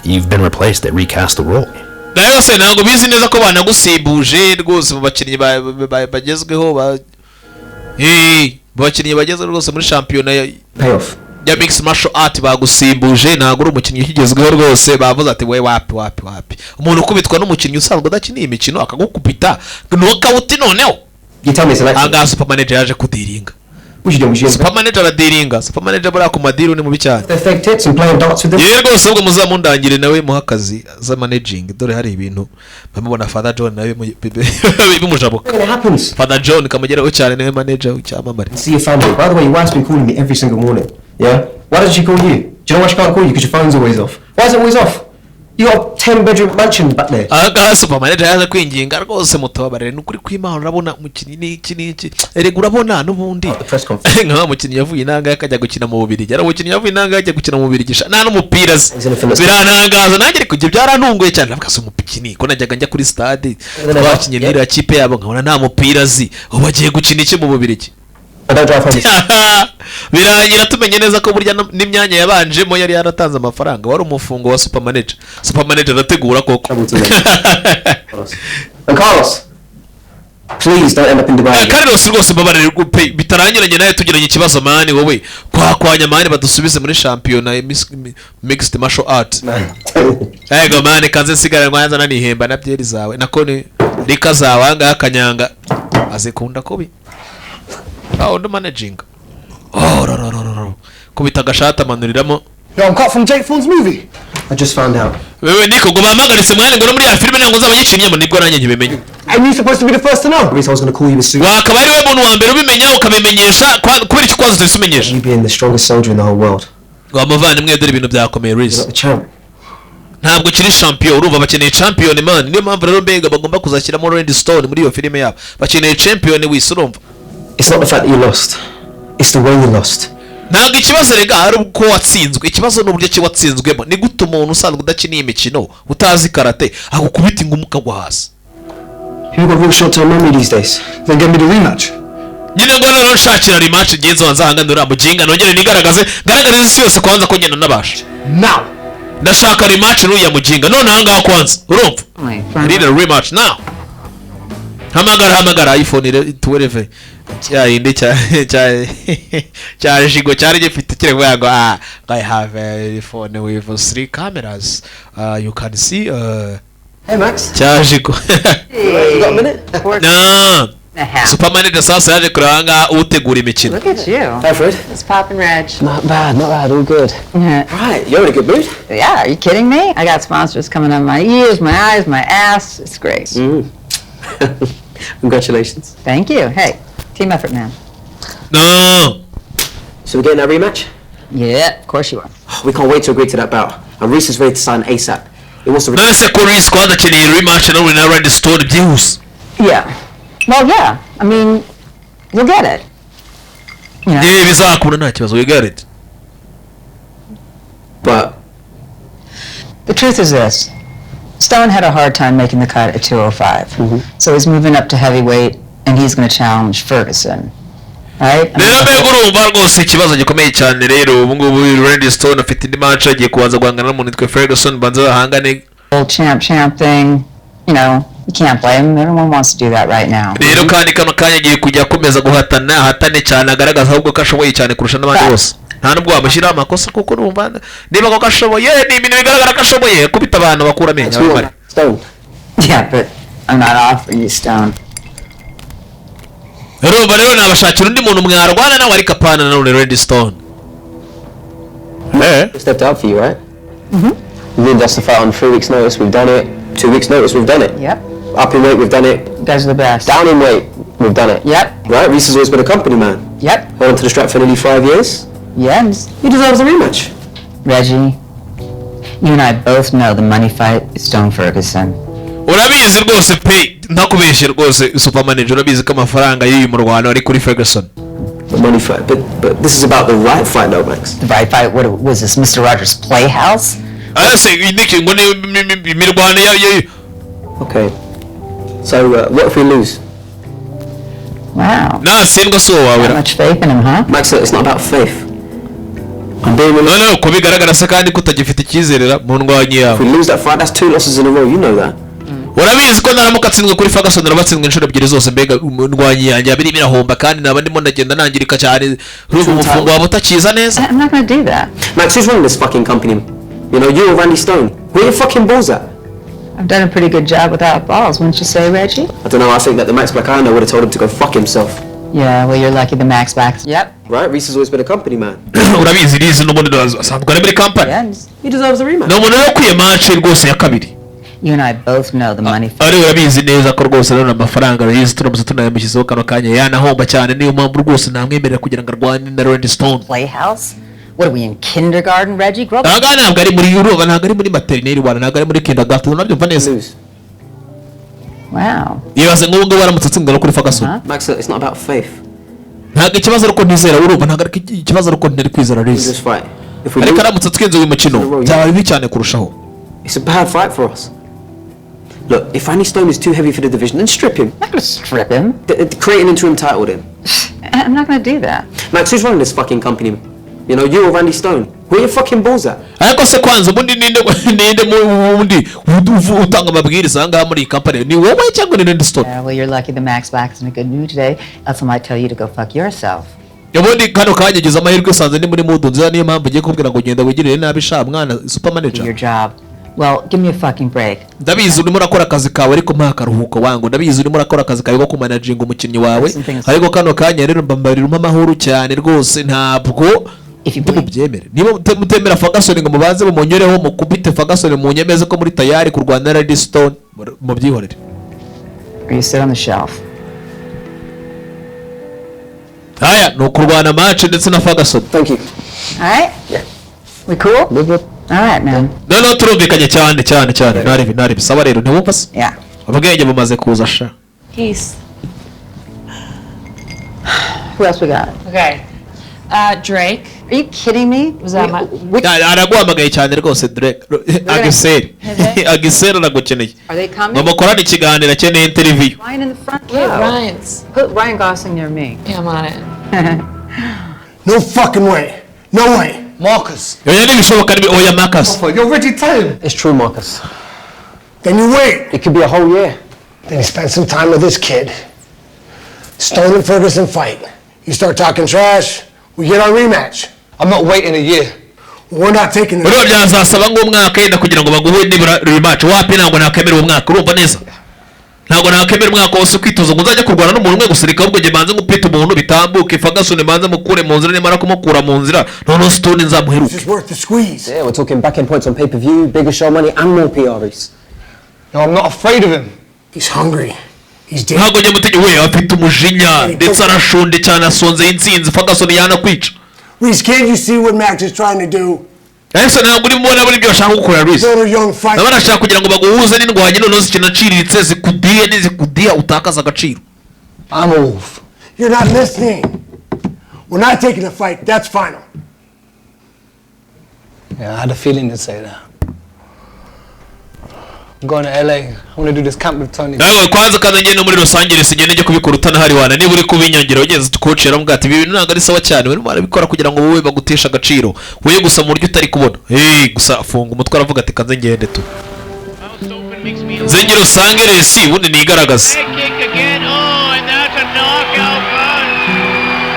you've been replaced. They recast the role. Nawe se ntabwo bizi neza ko banagusimbuje rwose mu bakinnyi bagezweho mu bakinnyi bagezweho rwose muri shampiyona Payoff. ya mixed martial art? Bagusimbuje, ntabwo uri umukinnyi ukigezweho rwose. Bavuze ati we wapi wapi wapi, umuntu ukubitwa n'umukinnyi usanzwe udakina iyi mikino akagukubita knockout noneho. You tell me it's an accident. Ahangaha super manager yaje kudiringa. What you doing? Was you Super manager aradiringa. Super manager buriya ku madeal ni mubi cyane. their fake tits and playing darts with them? Yewe rwose, ubwo muzamundangire nawe muhe akazi za managing. Dore hari ibintu bamubona Father John nawe bimujabuka. It happens. Father John kamugeraho cyane, niwe manager w'icyamamare. See your family. By the way, your wife's been calling me every single morning. Yeah? Why doesn't she call you? Do you know why she can't call you? Because your phone's always off. Why is it always off? You got a 10 bedroom mansion back there. Ahangaha super manager yaje kwinginga rwose, mutubabarire, ni ukuri kw'Imana, urabona umukinnyi n'iki n'iki. Erega urabona n'ubundi nka wa mukinnyi yavuye inanga akajya gukina mu Bubiligi, ari umukinnyi yavuye inanga ajya gukina mu Bubiligi sha, nta n'umupira azi, birantangaza nanjye. Ariko ibyo byarantunguye cyane, ndavuga se umukinnyi ko najyaga njya kuri stade twakinye n'iriya kipe yabo nkabona nta mupira azi, ubu agiye gukina iki mu Bubiligi? I don't drive home. Birangira tumenye neza ko burya n'imyanya yabanjemo yari yaratanze amafaranga, wari umufungo wa super manager. Super manager arategura koko. And Carlos, please don't end up in Dubai. Carlos, rwose mbabarire pe, bitarangiranye nawe tugiranye ikibazo man. Wowe kwakwanya man, badusubize muri shampiyona ya mixed martial art. Ego man, kanze nsigara nwanza nanihemba na byeri zawe, nako ni rika zawe. Ahangaha kanyanga azikunda kubi, aho undi managing, oh ro ro ro ro ro, kubita agashati amanuriramo. Yo, I'm cut from Jake Thorne's movie. I just found out. Wewe niko ngo bampagaritse mwana, ngo no muri ya filime ntabwo nzaba nyikinnyemo, nibwo nanjye nkibimenye. And you're supposed to be the first to know. Reese, I was going to call you as soon Wakaba ari we muntu wa mbere ubimenya ukabimenyesha, kubera iki kwanza utahise you being the strongest soldier in the whole world. Ngo muvandimwe, dore ibintu byakomeye. Reese, The champ. Ntabwo ukiri champion. Urumva bakeneye champion man, niyo mpamvu rero mbega bagomba kuzashyiramo Randy Stone muri iyo filime yabo, bakeneye champion wese, urumva. It's not the fact that you lost. It's the way you lost. Ntabwo ikibazo rega ari uko watsinzwe, ikibazo ni uburyo ki watsinzwemo. Ni gute umuntu usanzwe udakina iyi mikino, utazi karate, agukubita ingumi ukagwa hasi? People got real short-term memory these days. Then get me the rematch. Nyine ngo noneho nshakira rematch, ngenzi wanze ahangane uriya muginga, nongere nigaragaze, ngaragarize isi yose kwanza ko ngenda nabasha. Now. Ndashaka rematch n'uriya muginga none ahangaha kwanza, urumva? I need a rematch now. Hamagara, hamagara iPhone 12. Ya yindi cya jigo cyari gifite kiri kuvuga ngo "I have a phone with three cameras, you can see." Hey, Max. Cya jigo. You got a minute? No, supermanager sasa yaje kureba ahangaha utegura imikino. Look at you. Hi, Fred. It's poppin', Reg. Not bad, not bad, all good. Right, you're in a good mood. Yeah, are you kidding me? I got sponsors coming on my ears, my eyes, my ass. It's great. Congratulations. Thank you. Hey, team effort, man. No. So we're getting that rematch? Yeah, of course you are. We can't wait to agree to that bout. And Reese is ready to sign ASAP. He wants to. None se ko Reese kwanza akeneye rematch na Randy Stone byihuse? Yeah. Well, yeah. I mean, you'll get it. Yeah, bizakunda, nta kibazo, we got it. But the truth is this. Stone had a hard time making the cut at 205. So he's moving up to heavyweight, and he's going to challenge Ferguson. Right? Rero mbega urumva rwose ikibazo gikomeye cyane. Rero ubu ngubu Randy Stone afite indi match, agiye kubanza guhangana n'umuntu witwa Ferguson, banza bahangane. Old champ champ thing, you can't blame him. Everyone wants to do that right now. Rero kandi kano kanya agiye kujya akomeza guhatana, ahatane cyane, agaragaza ahubwo ko ashoboye cyane kurusha n'abandi bose. Nta nubwo wamushyiraho amakosa, kuko urumva niba koko ashoboye, ni ibintu bigaragara ko ashoboye kubita abantu bakura amenyo abamare. Stone. Yeah, but I'm not offering you Stone. Urumva rero nabashakira undi muntu mwarwana nawe, ariko apana nanone Randy Stone. Stepped out for you, right? Mm-hmm. You needed us to fight on 3 weeks' notice. We've done it. 2 weeks' notice. We've done it. Yep. Up in weight, we've done it. You guys are the best. Down in weight, we've done it. Yep. Right? Reese has always been a company man. Yep. Held onto the strap for nearly 5 years. Yes. He deserves a rematch. Reggie, you and I both know the money fight is Stone Ferguson. Urabizi rwose pe, ntakubeshye rwose, super manager, urabizi ko amafaranga y'uyu murwano ari kuri Ferguson. The money fight, but this is about the right fight, though, Max. The right fight? What was this, Mr. Rogers' Playhouse? Ese niki ngo ni imirwano ya Okay. So what if we lose? Wow. Natsindwa si uwo wawe. Not much faith in him, huh? Max, it's not about faith. I'm being realistic. Noneho ko bigaragara se kandi ko utagifite icyizere mu ndwanyi yawe? If we lose that fight, that's two losses in a row. You know that. Urabizi ko naramuka atsinzwe kuri Ferguson, arabatsinzwe inshuro ebyiri zose. Mbega ndwanyi yanjye yaba irimo irahomba, kandi naba ndimo ndagenda nangirika cyane. Urumva umufungo waba utakiza neza. I'm not gonna do that. Max, who's running this fucking company? You know, you or Randy Stone? Where your fucking balls at? I've done a pretty good job without balls, wouldn't you say, Reggie? I don't know, I think that the Max Black I know would have told him to go fuck himself. Yeah, well, you're lucky the Max Black's. Yep. Right? Reese has always been a company man. Urabizi Reese n'ubundi asanzwe ari muri company. He deserves a rematch. Ni umuntu rero ukwiye match rwose ya kabiri. You and I both know the money Ari urabizi neza ko rwose rero amafaranga Reese turamutse tunayamushyizeho kano kanya yanahomba cyane. Niyo mpamvu rwose namwemerera kugira ngo arwane na Randy Stone. Playhouse? What are we in, kindergarten, Reggie? Grow up. Aha ngaha ntabwo ari muri, urumva, ntabwo ari muri maternelle wana, ntabwo ari muri kindergarten, unabyumva neza. Wow. Yibaze nk'ubu ngubu aramutse atsinzwe no kuri Ferguson. Max, it's not about faith. Ntabwo ikibazo ari uko ntizera, urumva, ntabwo ari ikibazo ari uko ntari kwizera Reese. This fight. If we Ariko lose, aramutse atsinze uyu mukino byaba bibi cyane kurushaho. it's a bad fight for us. Look, if Randy Stone is too heavy for the division, then strip him. I'm not gonna strip him. Create an interim title then. I'm not gonna do that. Max, who's running this fucking company? You know, you or Randy Stone? Where your fucking balls at? Ariko se kwanza ubundi ninde ubundi utanga amabwiriza aha ngaha muri iyi company? Ni wowe cyangwa ni Randy Stone? Yeah, well, you're lucky the Max Black's in a good mood today. Else I might tell you to go fuck yourself. Ubundi kano kanya ugize amahirwe usanze ni muri mood nziza, niyo mpamvu ugiye kubwira ngo genda wigirire nabi sha mwana super manager. Your job. Well, give me a fucking break. Ndabizi urimo urakora akazi kawe, ariko mpa akaruhuko wangu. Ndabizi urimo urakora akazi kawe ko kumanaginga umukinnyi wawe, ariko kano kanya rero mbambarira umpe amahoro cyane rwose. Ntabwo mubyemere niba mutemera Ferguson ngo mubanze mumunyureho, mukubite Ferguson, munyemeze ko muri tayari kurwana na Randy Stone, mubyihorere. Or you sit on the shelf. Haya ni ukurwana match ndetse na Ferguson. Thank you. All right? Yeah. We cool? All right, man. Noneho turumvikanye cyane cyane cyane. Naribi naribi, saba rero, ntiwumva se? Yeah. Ubwenge bumaze kuza sha. Peace. Who else we got? Okay. Drake. Are you kidding me? Was that my? Araguhamagaye cyane rwose Drake. Agiseri, Agiseri aragukeneye Are they coming? ngo mukorane ikiganiro, akeneye interview. Ryan in the front Yeah, row. Ryan's. Put Ryan Gosling near me. Yeah, I'm on it. No fucking way. No way. Marcus. Oya, ntibishoboka, oya Marcus. You're already telling. It's true, Marcus. Then you wait. It could be a whole year. Then he spent some time with his kid. Stone and Ferguson fight. You start talking trash, we get our rematch. I'm not waiting a year. We're not taking the Urumva byazasaba nk'umwaka yenda kugira ngo baguhe nibura rematch. Wapi, ntabwo nakemera uwo mwaka, urumva neza, ntabwo nakemera umwaka wose kwitoza ngo nzajya kurwana n'umuntu umwe gusa. Reka ahubwo njye manze ngupita umuntu bitambuke, Ferguson manze mukure mu nzira, nimara kumukura mu nzira noneho Stone nzamuheruke. It's worth the squeeze. Yeah, we're talking back end points on pay-per-view, bigger show money, and more PRs. No, I'm not afraid of him. He's hungry. He's dead. Ntabwo njye mutegeko we, afite umujinya ndetse arashonde cyane, asonzeye intsinzi. Ferguson yanakwica. Reese, can't you see what Max is trying to do? Ese ntabwo urimo ubona buri ibyo bashaka gukora, Reese? Build a young fighter. Nabo barashaka kugira ngo baguhuze n'indwanyi, noneho zikinaciriritse zikudiye, nizikudiya utakaza agaciro. I'm a wolf. You're not listening. We're not taking the fight. That's final. Yeah, I had a feeling to say that. I'm going to LA. I want to do this camp with Tony. Nawe kwanza kandi ngende no muri Los Angeles, ngende njye kubikora utanahari wana, niba uri kubinyangira. Ugeze coach yaramubwira ati: "Ibi bintu ntabwo ari sawa cyane, barimo barabikora kugira ngo wowe baguteshe agaciro wowe gusa mu buryo utari kubona." Hey, gusa afunga umutwe, aravuga ati: "Kanze ngende tu nze Los Angeles ubundi nigaragaze."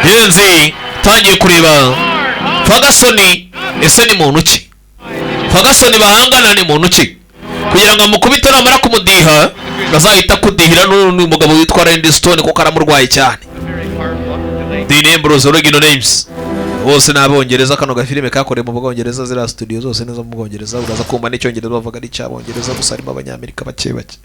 Yenzi tangiye kureba Ferguson. Ese ni muntu ki Ferguson bahangana? Ni muntu ki kugira ngo amukubite, namara kumudiha azahita akudihira n'uyu mugabo witwa Randy Stone, kuko aramurwaye cyane. Dean Ambrose, original names, bose ni Abongereza. Kano gafilime kakorewe mu Bwongereza, ziriya studio zose nizo mu Bwongereza. Uraza kumva n'icyongereza bavuga ari icy'Abongereza gusa, harimo Abanyamerika bake bake.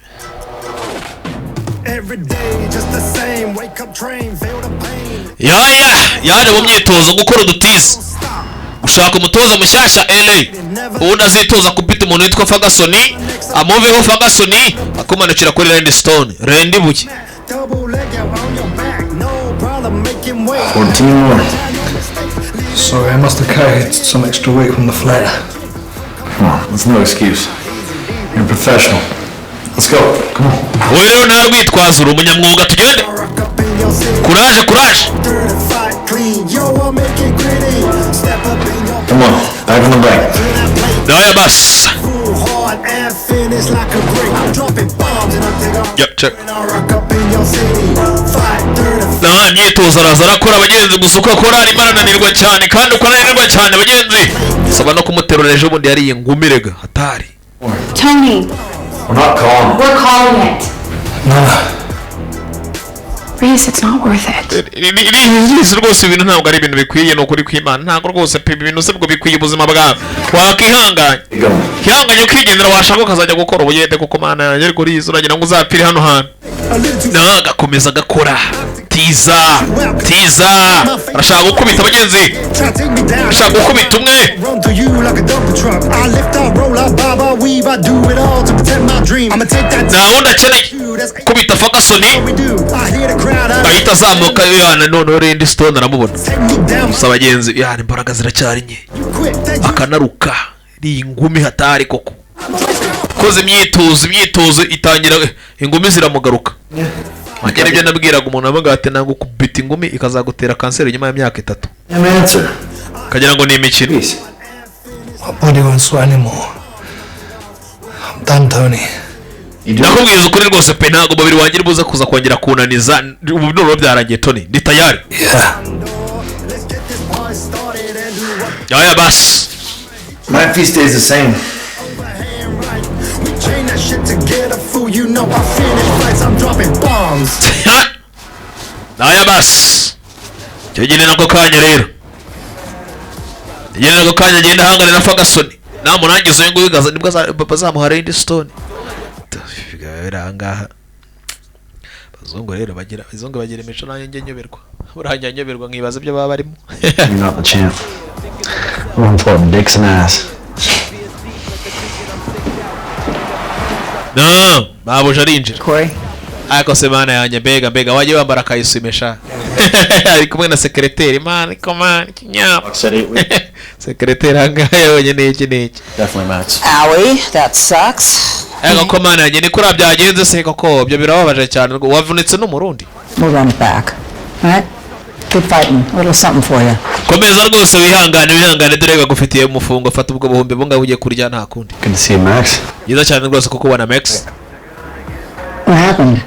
Every day just the same. Wake up train, feel the pain. Yaya yaje mu myitozo gukora udutizi, gushaka umutoza mushyashya LA, ubundi azitoza kubita umuntu witwa Ferguson, amuveho Ferguson, akumanukira kuri Randy Stone, Randy Buye. 14 more. Sorry, I must have carried some extra weight from the flight. Come on, that's no excuse. You're a professional. Let's go. Come on. Wowe rero nta rwitwazo, uri umunyamwuga, tugende. Kuraje, kuraje. Come on. Back on the bike. Naya basi. Hard and finish like a brick. I'm dropping bombs and I'm taking Yep, check. rock up in your city. Fight dirty. Nta myitozo, araza arakora abagenzi, gusa uko akora arimo arananirwa cyane, kandi uko ananirwa cyane abagenzi saba no kumuterura. Ejo bundi yariye ingumi rega hatari. Tony, We're not calling. we're calling it. Reese, it's not worth it. Irizi rwose, ibintu ntabwo ari ibintu bikwiye, ni ukuri kw'Imana, ntabwo rwose pe, ibintu se bwo bikwiye ubuzima bwawe. Wakihanganye, ihanganye ukigendera, washaka ukazajya gukora ubuyede, kuko Mana yanjye, ariko urizi uragira ngo uzapfire hano hantu. Nawe agakomeza agakora tiza tiza, arashaka gukubita abagenzi, Try to take me down. arashaka gukubita umwe. Run through you like a dumper truck. I lift up, roll up, bob, I weave. I do it all to protect my dream. I'ma take that. Nta wundi akeneye kubita Ferguson. We do. I hear the crowd. I Ahita azamuka yana, noneho Randy Stone aramubona. Gusa abagenzi yana imbaraga ziracyari nke, akanaruka iriya ingumi hatari koko. Koze imyitozo, imyitozo itangira, ingumi ziramugaruka. Wanjye nibyo nabwiraga umuntu, avuga ati: "Ntabwo kubita ingumi ikazagutera kanseri nyuma y'imyaka 3 Answer. ukagira ngo ni imikino." My body won't sweat anymore. I'm done, Tony. Nakubwiza ukuri rwose pe, ntabwo umubiri wanjye uri buze kuza kongera kunaniza ubu, noneho byarangiye Tony, ndi tayari. Yaya basi. My fee stays the same. Chain that shit together, fool. You know I finish fights. I'm dropping bombs. Naya basi, icyo gihe nako kanya rero, igihe nako kanya agenda ahangana na Ferguson, namurangiza uyu nguyu nibwo bazamuha Randy Stone. Biri ahangaha, abazungu rero bagira, abazungu bagira imico nanjye njye nyoberwa, burangiye nyoberwa nkibaza ibyo baba barimo. You're not the champ. More important, dicks and ass. No babuja arinjira ariko se mana yanjye, mbega mbega, wajya wambara akayisumisha, ari kumwe na sekereteri, mana ko mana kinyapa sekereteri ahangaha yabonye n'iki n'iki. Definitely Max. Owie, that sucks. Ariko ko mana yanjye, ni kuriya byagenze se koko? Ibyo birababaje cyane, wavunitse n'Umurundi. We'll run it back. All right? Keep fighting. A little something for you. Komeza rwose, wihangane, wihangane, dore bagufitiye umufungo. Fata ubwo buhumbi bungahe ugiye kurya, nta kundi. Good to see you, Max. Byiza cyane rwose kuko ubona, Max. What happened?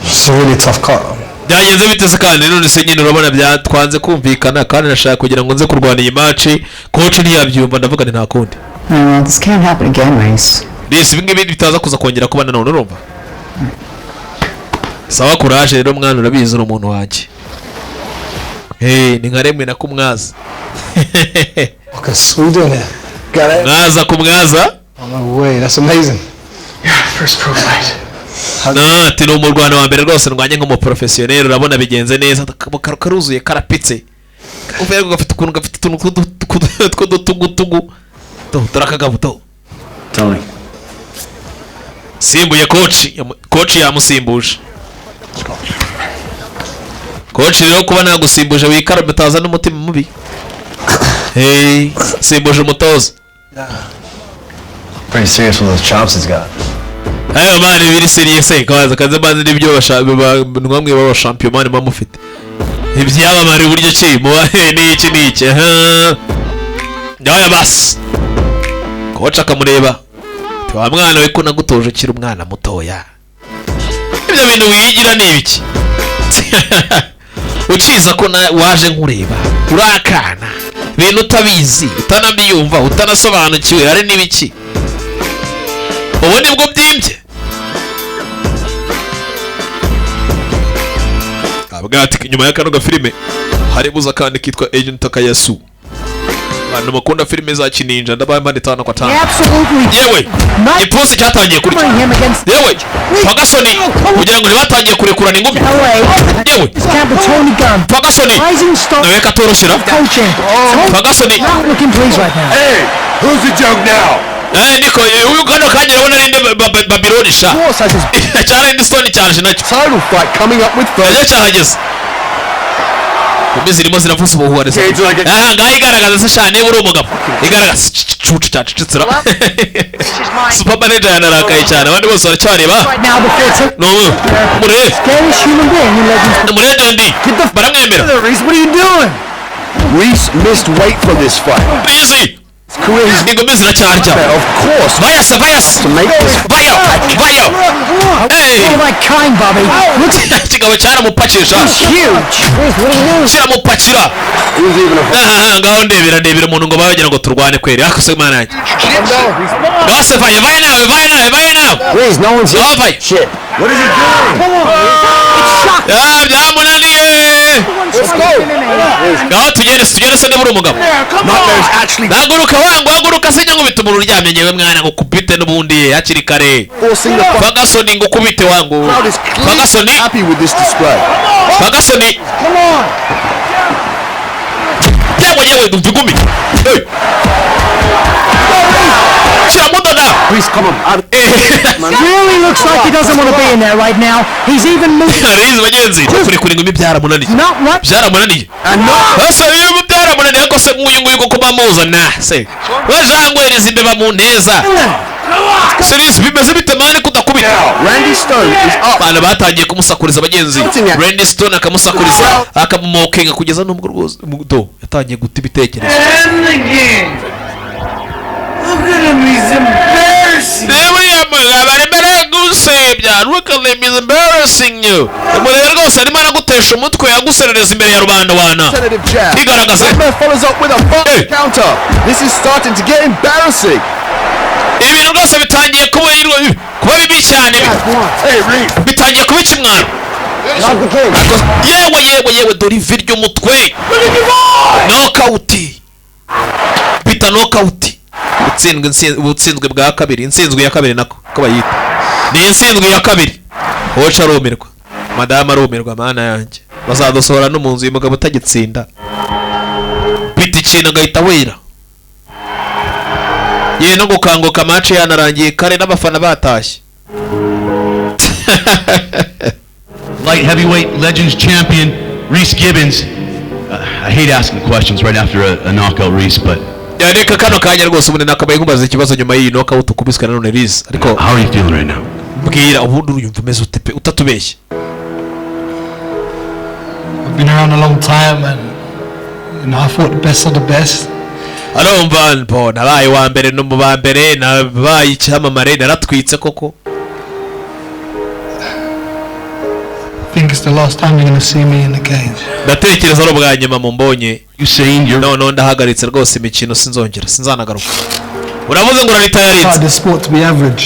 It's a really tough cut. Byagenze bite se kandi? None se nyine urabona byatwanze kumvikana, kandi nashaka kugira ngo nze kurwana iyi match, coach ntiyabyumva. Ndavuga nti nta kundi. No, this can't happen again, Reese. Reese, ibi ngibi bitaza kuza kongera kuba nanone, urumva? Sawa, courage rero mwana, urabizi uri umuntu wanjye. Hey, ni nka remwe na kumwaza. Marcus, what are you doing here? Got it? Mwaza kumwaza. On my way, that's amazing. Yeah, first pro fight. No, ati ni umurwano wa mbere rwose ndwanye nk'umuprofesiyoneri, urabona bigenze neza. Akaboko karuzuye, karapitse, uvuye gafite ukuntu gafite utuntu tw'udutugutugu dore akagabuto. Tony. Simbuye coach, coach yamusimbuje. Coach rero, kuba nagusimbuje wikarabe utaza n'umutima mubi. Hey, simbuje umutoza. Pretty serious with those chops he's got. Ayo man, biri serious se kaza kaza banzi nibyo mwamwe baba champion man muba mufite ibyamamare, uburyo ki muba n'iki n'iki. Aha ngaya basi, coach akamureba ati: "Wa mwana we, ko nagutoje ukiri umwana mutoya, ibyo bintu wigira ni ibiki? Ukiza ko waje nkureba urakana ibintu utabizi, utanabiyumva, utanasobanukiwe, hari n'ibiki? Ubu nibwo byimbye." Avuga ati nyuma ya kano gafilime hari buza kandi kitwa Agent Takayasu. Abantu bakunda filime za kininja, ndabaye mpande 5 kwa 5. Absolutely. Yewe, igipfunsi cyatangiye kurya. Yewe, Ferguson, kugira ngo ntibatangiye kurekurana ingumi. Yewe, Tony Gunn. Ferguson Rising star. nawe katoroshyera. Coaching. Ferguson. Not looking pleased right now. Hey, who's the joke now? Niko uyu kano kanya urabona ninde Babylon sha cya Randy Stone cyaje nacyo. Title fight coming up with nacyo cyahageze. Kombi zirimo ziravuza ubuhuha ndetse aha ngaha igaragaza se sha niba uri umugabo, igaragaza igicucu cyacecetsera. Super manager yanarakaye cyane, abandi bose baracyareba. Right now before Ni umu mure scariest human being in Legends. Ni umulegend, baramwemera. Reese, what are you doing? Reese missed weight for this fight. Reese, ingumi ziracyarya. Of course. Vayasa, vayasa. To make this Vayo, vayo. Hey. All right kind, Bobby. Looks Ikigabo cyaramupakisha. huge. Reese, what are you doing? Kiramupakira. Aha ngaho ndebera, ndebera umuntu ngo bagira ngo turwane kweri. Ariko se mana yanjye, ngaho se vayo, vayo nawe, vayo nawe, vayo nawe. Reese, no one's Ngaho vayo. Shit. What is he doing? Ah, byamunaniye. Let's go. Ngaho tugende, tugende se niba uri umugabo. Nightmare's actually Haguruka wangu, haguruka se nkubita umuntu uryamye nyewe mwana, ngo kubite n'ubundi hakiri kare. forcing the fight. Ferguson, ngo ukubite wangu. Crowd is clearly Ferguson. happy with this display. Ferguson. Come on. Yewe, yewe, ndumva igumi. Hey. Kiramudoda. Reese, come on. Out Really looks like he doesn't want to be in there right now. He's even moving. Reese bagenzi, kurekura ingumi byaramunaniye. Not right. Byaramunaniye. Ese iyo byaramunaniye, ariko se nk'uyu nguyu koko bamuzana se bajangwereza imbeba mu nteza? Serious, bimeze bite man kudakubita? Randy Stone is up. Abantu batangiye kumusakuriza bagenzi. Randy Stone akamusakuriza, akamumokinga kugeza n'ubwo rwose do yatangiye guta ibitekerezo. And again. Look at him, he's embarrassing. Reba uriya mugabo arimo aragusebya. Look at him, he's embarrassing you. Umurebe rwose, arimo aragutesha umutwe, aguserereza imbere ya rubanda wana. Tentative jab. Igaragaze. Nightmare follows up with a fast counter. This is starting to get embarrassing. Ibintu rwose bitangiye kuba bibi cyane. Hey, Reese. Bitangiye kuba ikimwaro. Yewe, yewe, yewe, dore ivi ry'umutwe. Knockout, bita knockout. Utsindwe ubutsinzwe bwa kabiri, intsinzwe ya kabiri nako ko bayita ni intsinzwe ya kabiri. Hoca arumirwa, madamu arumirwa. Mana yanjye, bazadusohora no mu nzu uyu mugabo utagitsinda. Bita ikintu agahita wera ye no gukanguka, match yanarangiye kare n'abafana batashye. Light heavyweight Legends champion Reese Gibbons. I hate asking questions right after a knockout, Reese, but Ya, reka kano kanya rwose ubundi nakabaye nkubaza ikibazo nyuma y'iyi knockout ukubiswe nanone Reese, ariko how are you feeling right now? Mbwira, ubundi uruyumva umeze ute pe, utatubeshye? I've been around a long time and I fought the best of the best. Arumva mbo nabaye uwa mbere no mu ba mbere, nabaye icyamamare, naratwitse koko. I think it's the last time you're gonna see me in the cage. Ndatekereza ari ubwa nyuma mumbonye. Noneho ndahagaritse rwose imikino, sinzongera, sinzanagaruka. Uravuze ngo uraritayaritse. Tried the sport to be average.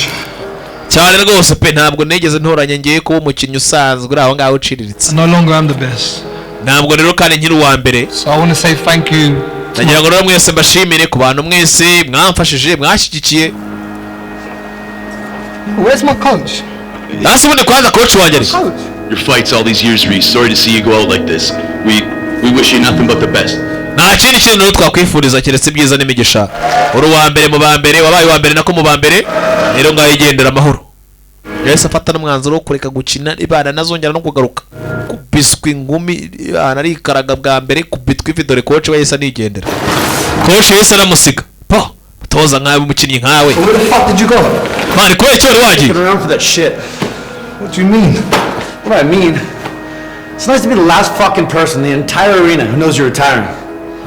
Cyane rwose pe, ntabwo nigeze ntoranya ngiye kuba umukinnyi usanzwe uri aho ngaho uciriritse. I no longer am the best. Ntabwo rero kandi nkiri uwa mbere. So I want to say thank you. Ndagira ngo rero mwese mbashimire ku bantu mwese mwamfashije, mwashyigikiye. Where's my coach? Hasi ubundi kwanza coach wanjye ari Your fights all these years, Reese. Sorry to see you go out like this. We wish you nothing but the best. Nta kindi kintu rero twakwifuriza keretse ibyiza n'imigisha. Uri uwa mbere mu ba mbere, wabaye uwa mbere nako mu ba mbere. Rero ngaho igendera amahoro. Yahise afata n'umwanzuro wo kureka gukina ibana, nazongera no kugaruka. Kubiswa ingumi ibana, arikaraga bwa mbere kubitwa ivi. Dore coach we yahise anigendera, coach yahise anamusiga po toza nkawe, umukinnyi nkawe. Where the fuck did you go? Man, kubera icyo wari wagiye? Around for that shit. What do you mean? What do I mean? It's nice to be the last fucking person in the entire arena who knows you're retiring.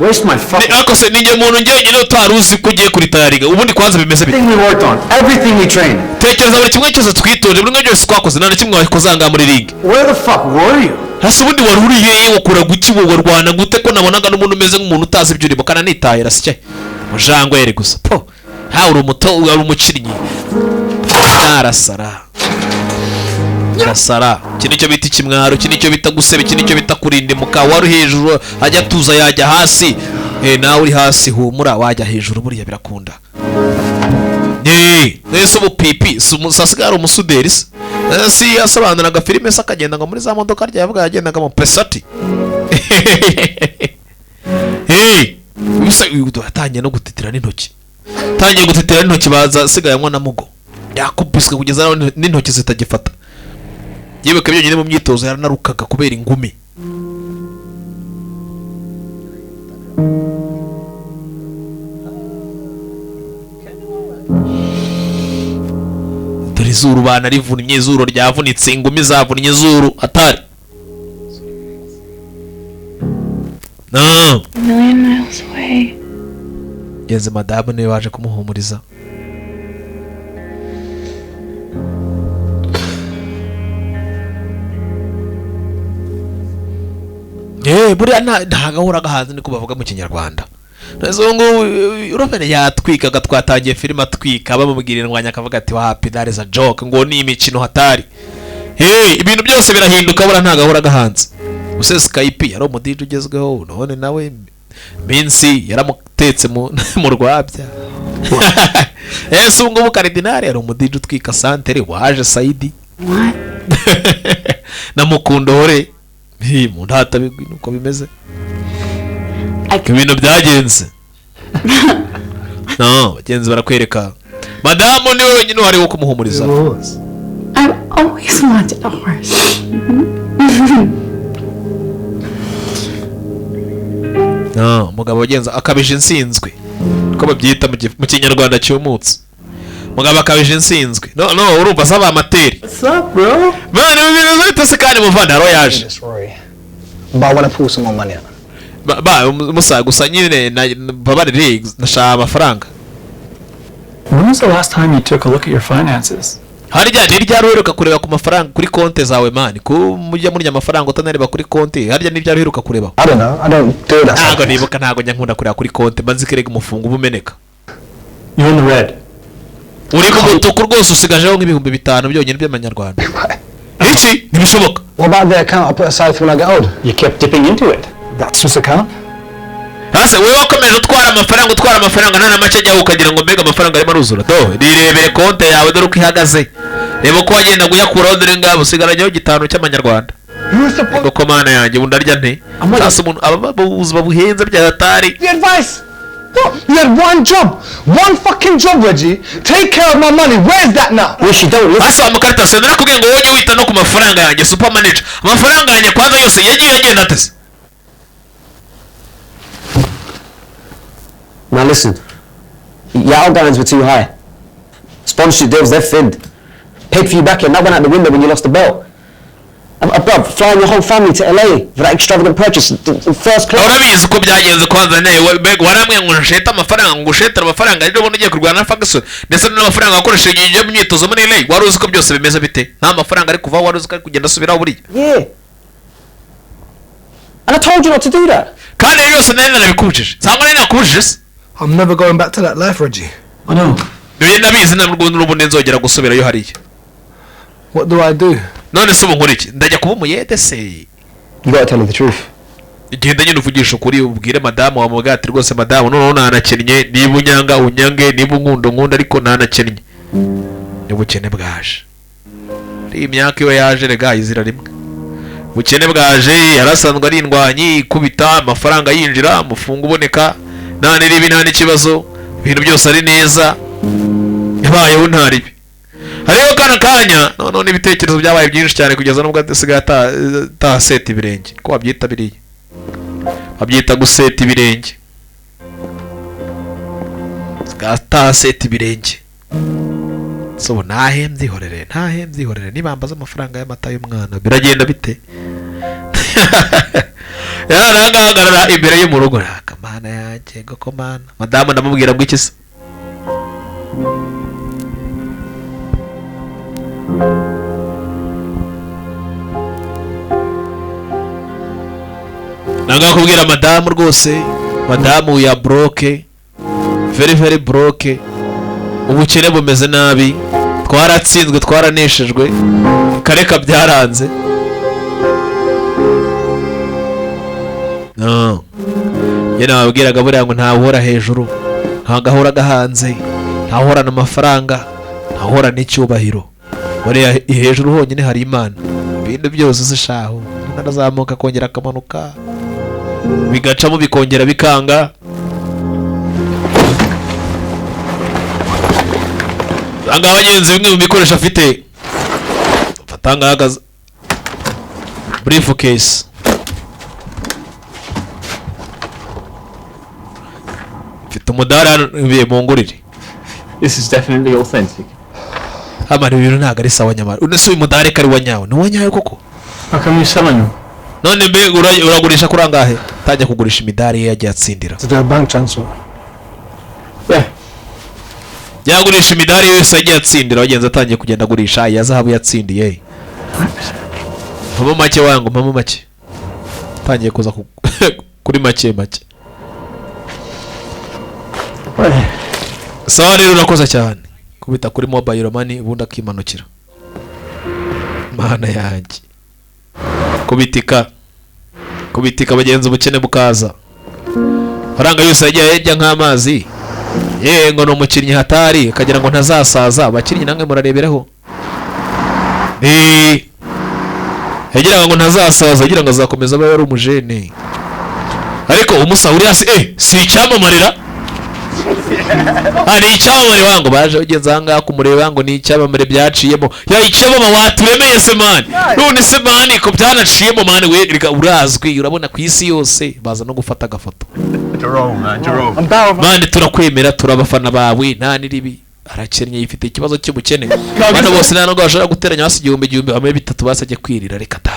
Waste my fucking Ariko se ninjye muntu njyenyine utari uzi ko ugiye kuritayaringa? Ubundi kwanza bimeze bite? Everything we worked on, everything we trained. Tekereza buri kimwe cyose twitoje, buri kimwe cyose twakoze, nta na kimwe wakoze aha ngaha muri ring. Where the fuck were you? Hasi ubundi wari uri hehe? Wakura guki? Warwana gute ko nabonaga n'umuntu umeze nk'umuntu utazi ibyo urimo? Kananitahira sike mujangwe yari gusa po ntawe uri umuto, uri umukinnyi, narasara arasara. Iki nicyo bita ikimwaro, iki nicyo bita guseba, iki nicyo bita kurindimuka. Wari hejuru ajya atuza yajya hasi. Eh, nawe uri hasi humura, wajya hejuru buriya birakunda. Nese ubu pipi si asigaye ari umusuderi se? Si yasobanuraga filime se, akagenda ngo muri za modoka rya yavuga yagendaga mu pesati. Hey, uyu uyu atangiye no gutitira n'intoki, atangiye gutitira n'intoki, baza asigaye anywa na mugo, yakubiswe kugeza aho n'intoki zitagifata. Yibuka byonyine mu myitozo yaranarukaga kubera ingumi. Dore izuru banarivunnye, izuru ryavunitse, ingumi zavunnye izuru atari no. A million miles away. Genze madamu niwe waje kumuhumuriza. Eh, buriya nta gahora gahanze, niko bavuga mu Kinyarwanda. None ngubu urabona yatwikaga, twatangiye filime atwika, bamubwira indwanya akavuga ati wapi, that is a joke, ngo ni imikino hatari. Hey, ibintu byose birahinduka, buriya nta gahora gahanze. Use Skype yari umu DJ ugezweho, none nawe minsi yaramutetse mu rwabya. Ese ubu ngubu Karidinali yari umu DJ utwika santere, waje Saidi What? na Mukundore. Hi, mu ntatabigwi nuko bimeze. Ibintu byagenze. No, bagenzi barakwereka. Madamu niwe wenyine uhari wo kumuhumuriza. I've always wanted a horse. No, umugabo wagenza akabije insinzwe. Ko babyita mu Kinyarwanda cyumutse. Mugabo akabije insinzwe. No, no, urumva saba amateri. What's up, bro? Man, ibintu bite se kandi muvana haro yaje. But I want to pull some more money out. Ba musa gusa nyine babarire nashaka amafaranga. When was the last time you took a look at your finances? Harya ni ryari uheruka kureba ku mafaranga kuri konti zawe, man? Ku mujya murya amafaranga utanareba kuri konti, harya ni ryari uheruka kureba? I don't know. I don't do that. Ntabwo nibuka, ntabwo njya nkunda kureba kuri konti, mbanze kirega umufungo uba umeneka. You're in the red. Uri mu mutuku rwose, usigajeho nk'ibihumbi 5 byonyine by'amanyarwanda. Iki ntibishoboka. What about the account I put aside for when I get old? You kept dipping into it. That's just account? Hase wowe wakomeje utwara amafaranga, utwara amafaranga, nta na make ajyaho, ukagira ngo mbega amafaranga arimo aruzura. Do rirebere konte yawe, dore uko ihagaze, reba uko wagenda uyakuraho, dore ngabo usigaranyeho 5 cy'amanyarwanda. Ngo ko mana yanjye, ubu ndarya nte? Sasa umuntu aba ubuzima buhenze bya hatari. The advice. What? You had one job. One fucking job, Reggie. Take care of my money. Where's that now? Wish you don't listen. Hasi wa mukaritasi, narakubwiye ngo wowe wita no ku mafaranga yanjye, super manager. Amafaranga yanjye kwanza yose yagiye agenda atese. Now listen. Your outgoings were too high. Sponsorship deals, they're thinned. Paid for you back in, that went out the window when you lost the belt. Bruv, flying your whole family to LA for that extravagant purchase, the first class. Urabizi uko byagenze kwanza nawe waramwe ngo nsheta amafaranga, ngo ushetere amafaranga rero ubona ugiye kurwana na Ferguson, ndetse n'amafaranga wakoresheje igihe ujya mu myitozo muri LA, wari uzi ko byose bimeze bite? Nta mafaranga ari kuva, wari uzi ko ari kugenda asubiraho buriya. Yeah. And I told you not to do that. Kandi rero yose nari narabikubujije, cyangwa nari nakubujije se? I'm never going back to that life, Reggie. I know. Ibyo ndabizi, ntabwo n'ubundi nzongera gusubirayo hariya. What do I do? None se ubu nkora iki? Ndajya kuba umuyede se? You gotta tell her the truth. Genda nyine uvugisha ukuri, ubwire madamu wa mugati rwose. Madamu, noneho ntanakennye, niba unyanga unyange, niba unkunda unkunda, ariko ntanakennye, n'ubukene bwaje. Iyi myaka iyo yaje rega izira rimwe. Ubukene bwaje, yarasanzwe ari indwanyi ikubita amafaranga yinjira, umufungo uboneka, nta n'iribi, nta n'ikibazo, ibintu byose ari neza, yabayeho nta ribi. Hariho kano kanya noneho n'ibitekerezo byabaye byinshi cyane, kugeza n'ubwo asigaye atahaseta ibirenge. Ko babyita biriya, babyita guseta ibirenge, asigaye atahaseta ibirenge. So ntahe mbyihorere, ntahe mbyihorere, nibambaza amafaranga y'amata y'umwana biragenda bite? Yarangahagarara imbere yo mu rugo, akamana yanjye ngo komana madamu, ndamubwira ngo iki se? Nanga kubwira madamu rwose, madamu ya broke, very very broke, ubukene bumeze nabi, twaratsinzwe, twaraneshejwe, kareka byaranze. No, njye nababwiraga buriya ngo ntawuhora hejuru, ntagahora gahanze, ntawuhorana amafaranga, ntawuhorana n'icyubahiro. Buriya hejuru honyine hari Imana, ibindi byose se shaho, umuntu arazamuka akongera akamanuka, bigacamo bikongera bikanga. Ahangaha bagenzi, bimwe mu bikoresho afite, fata ngaha briefcase, mfite umudari hano mungurire. This is definitely authentic. Amara ibintu ntabwo ari sawa nyamara. Une si uyu mudari kari wa nyawo, ni uwa nyawo koko? How come you're selling them? None mbe uragurisha kuri angahe? Tajya kugurisha imidari ye yagiye atsindira. To do a bank transfer. Yeah. Yagurisha imidari yose yagiye atsindira, bagenzi atangiye kugenda agurisha iya zahabu yatsindiye. Mpamo make wangu, mpamo make. Atangiye kuza kuri make make. Sawa rero urakoze cyane. Kubita kuri mobile money ubundi akimanukira. Mana yanjye. Kubitika. Kubitika bagenzi, ubukene bukaza. Faranga yose yagiye yajya nk'amazi. Ye ngo no mukinnyi hatari akagira ngo ntazasaza, abakinnyi namwe murareberaho. Yagira ngo ntazasaza, agira ngo azakomeza abe ari umujene. Ariko umusa uri hasi si icyamamarira. Ari icyamamare wangu, baje ugeze aha kumureba ngo ni icyamamare byaciyemo. Ya icyamama waturemeye se man. None se man ko byanaciyemo man, we rega urazwi, urabona ku isi yose baza no gufata agafoto. Jerome, man, Jerome. Man turakwemera, turabafana bawe, nta niribi. Arakennye, yifite ikibazo cy'ubukene. Bana bose nta nubwo bashobora guteranya basi igihumbi igihumbi bamwe bitatu basajye kwirira, reka ta.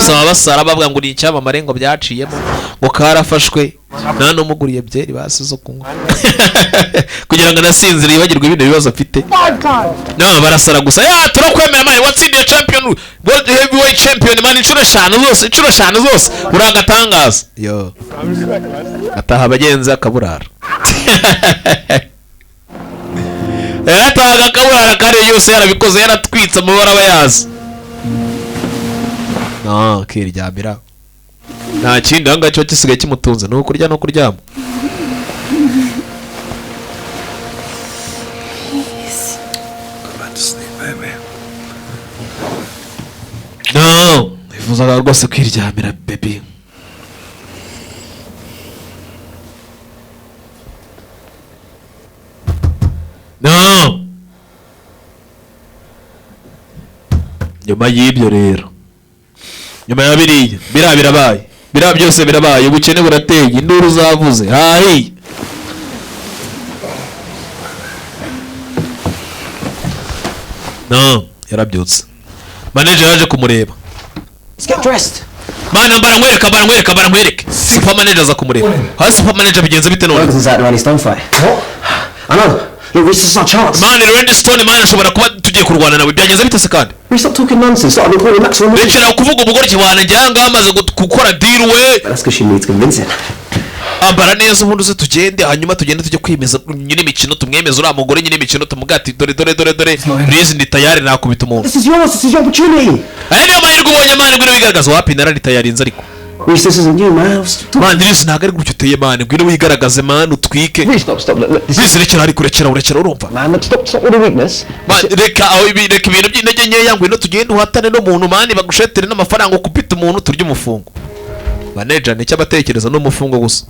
Saba basara bavuga ngo ni icyamamare ngo byaciyemo, ngo karafashwe, nta n'umuguriye byeri basi zo kunywa kugira ngo anasinzire yibagirwe ibindi bibazo afite. No barasara gusa, ya turakwemera man, watsindiye champion, world heavyweight champion man, inshuro eshanu zose, inshuro eshanu zose uragatangaza. Yo ataha abagenzi akaburara. Yaratahaga akaburara kare yose yarabikoze, yaratwitse amabara aba yazi. No kiryamira nta kindi ahangaha kiba gisigaye kimutunze, ni ukurya no kuryama. No nifuzaga rwose kwiryamira baby. No nyuma y'ibyo rero, nyuma ya biriya biriya birabaye, biriya byose birabaye, ubukene burateye, induru zavuze hahiye. No yarabyutse, manager yaje kumureba. Get dressed. Mana mbara nkwereka, mbara nkwereka, mbara nkwereke. Super manager aza kumureba. Hasi super manager bigenze bite none? Ferguson's out Randy Stone fight. What? I know. Look, this is our chance. Man, Randy Stone man ashobora kuba Tugiye kurwana nawe, byagenze bite se kandi? We stop talking nonsense. I've been calling Max all morning. Rekera kuvuga ubugoryi wanjye, njyanga amaze gukora deal we. That's because she needs convincing. Ambara neza ubundi uze tugende, hanyuma tugende tujye kwemeza nyine imikino, tumwemeze uriya mugore nyine imikino, tumubwire ati: "Dore, dore, dore, dore Reese, ndi tayari, nakubita umuntu." This is yours. This is your opportunity. Aya niyo mahirwe ubonye, man, ngwino wigaragaza. Wapi, nararitayarinze ariko. Reese, this isn't you, man. Man, Reese, ntabwo ari gutyo uteye, man, ngwino wigaragaze, man, utwike. Reese, stop, stop. Look, look. This Reese, rekera ariko, rekera, urekera, urumva? Man, look, stop, stop with the weakness. Man, reka aho ibi, reka ibintu by'intege nkeya, ngwino tugende uhatane n'umuntu, man, bagushetere n'amafaranga, ukubite umuntu, turye umufungo. Manager nicyo abatekereza, ni umufungo gusa.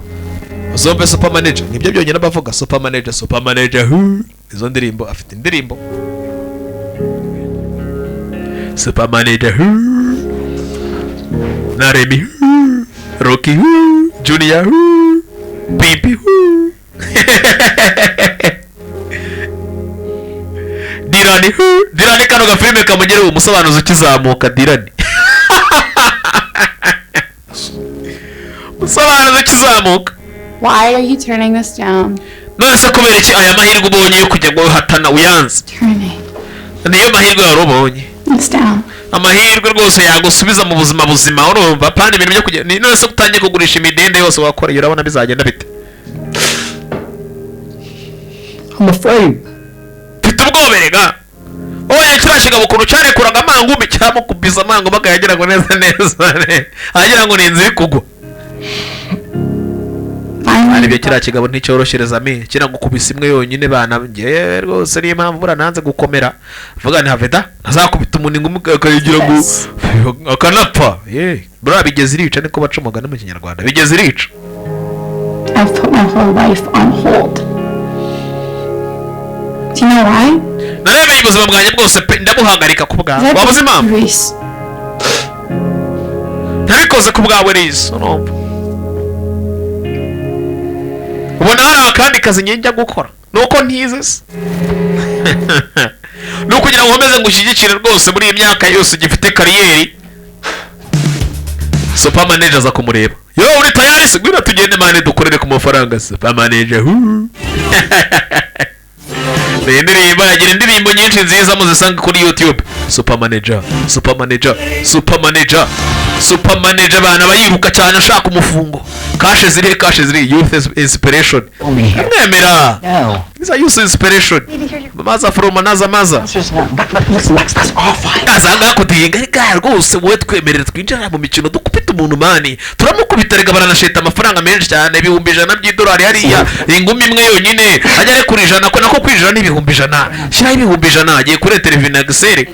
Uzumve super manager, nibyo byonyine abavuga: super manager, super manager, hu. Izo ndirimbo afite, indirimbo super manager, hu, na Remy, hu, Rocky, hu, Junior, hu, Pipi, hu, Dirani, hu, Dirani. Kano gafilime kamugereho umusobanuzi ukizamuka, Dirani umusobanuzi ukizamuka. Why are you turning this down? None se kubera iki aya mahirwe ubonye yo kujya guhatana uyanze? Turning Niyo mahirwe wari ubonye. this down. Amahirwe rwose yagusubiza mu buzima buzima, urumva? Pani ibintu byo kujya none se utangiye kugurisha imidende yose wakoreye, urabona bizagenda bite? I'm afraid. Mfite ubwoba erega. Oya, kiriya kigabo ukuntu cyarekuraga amangumi, cyamukubise amangumi akayagira ngo neza neza agira ngo ni inzu iri kugwa. Ari byo, kiriya kigabo nticyorohereza mi kiragukubisa imwe yonyine bana. Njyewe rwose niyo mpamvu buriya nanze gukomera, vuga ni haveda ntazakubita umuntu ingumi akayigira ngo akanapfa. Ye buriya bigeze irica, niko baca umugani mu Kinyarwanda, bigeze irica. I've put my whole life on hold. Do you know why? Narebeye ubuzima bwanjye bwose pe, ndabuhagarika ku bwawe. Waba uzi impamvu? Reese. Ntabikoze ku bwawe Reese, urumva? Ubona hari akandi kazi njya gukora nuko ntize se? Ni ukugira ngo nkomeze ngushyigikire rwose muri iyi myaka yose ugifite career. Super manager aza kumureba: "Yo, uri tayari se? Ngwino tugende, man, dukorere ku mafaranga." Super manager, hu. Ni indirimbo, yagira indirimbo nyinshi nziza muzisanga kuri YouTube. Super manager, super manager, super manager, super manager. Abantu abayiruka cyane ashaka umufungo. Cash ziri, cash ziri, youth inspiration, mwemera. No. Iza youth inspiration, maza from another maza. Listen, Max, that's our fight. Azanga kudihinga reka rwose wowe twemerere twinjira mu mikino, dukubita umuntu, man, turamukubita reka. Baranasheta amafaranga menshi cyane, 100,000 by'idolari hariya, ingumi imwe yonyine ajya arekura 100 ko nako kwijana ni 100,000, shyiraho 100,000. Agiye kuri televiziyo na gisere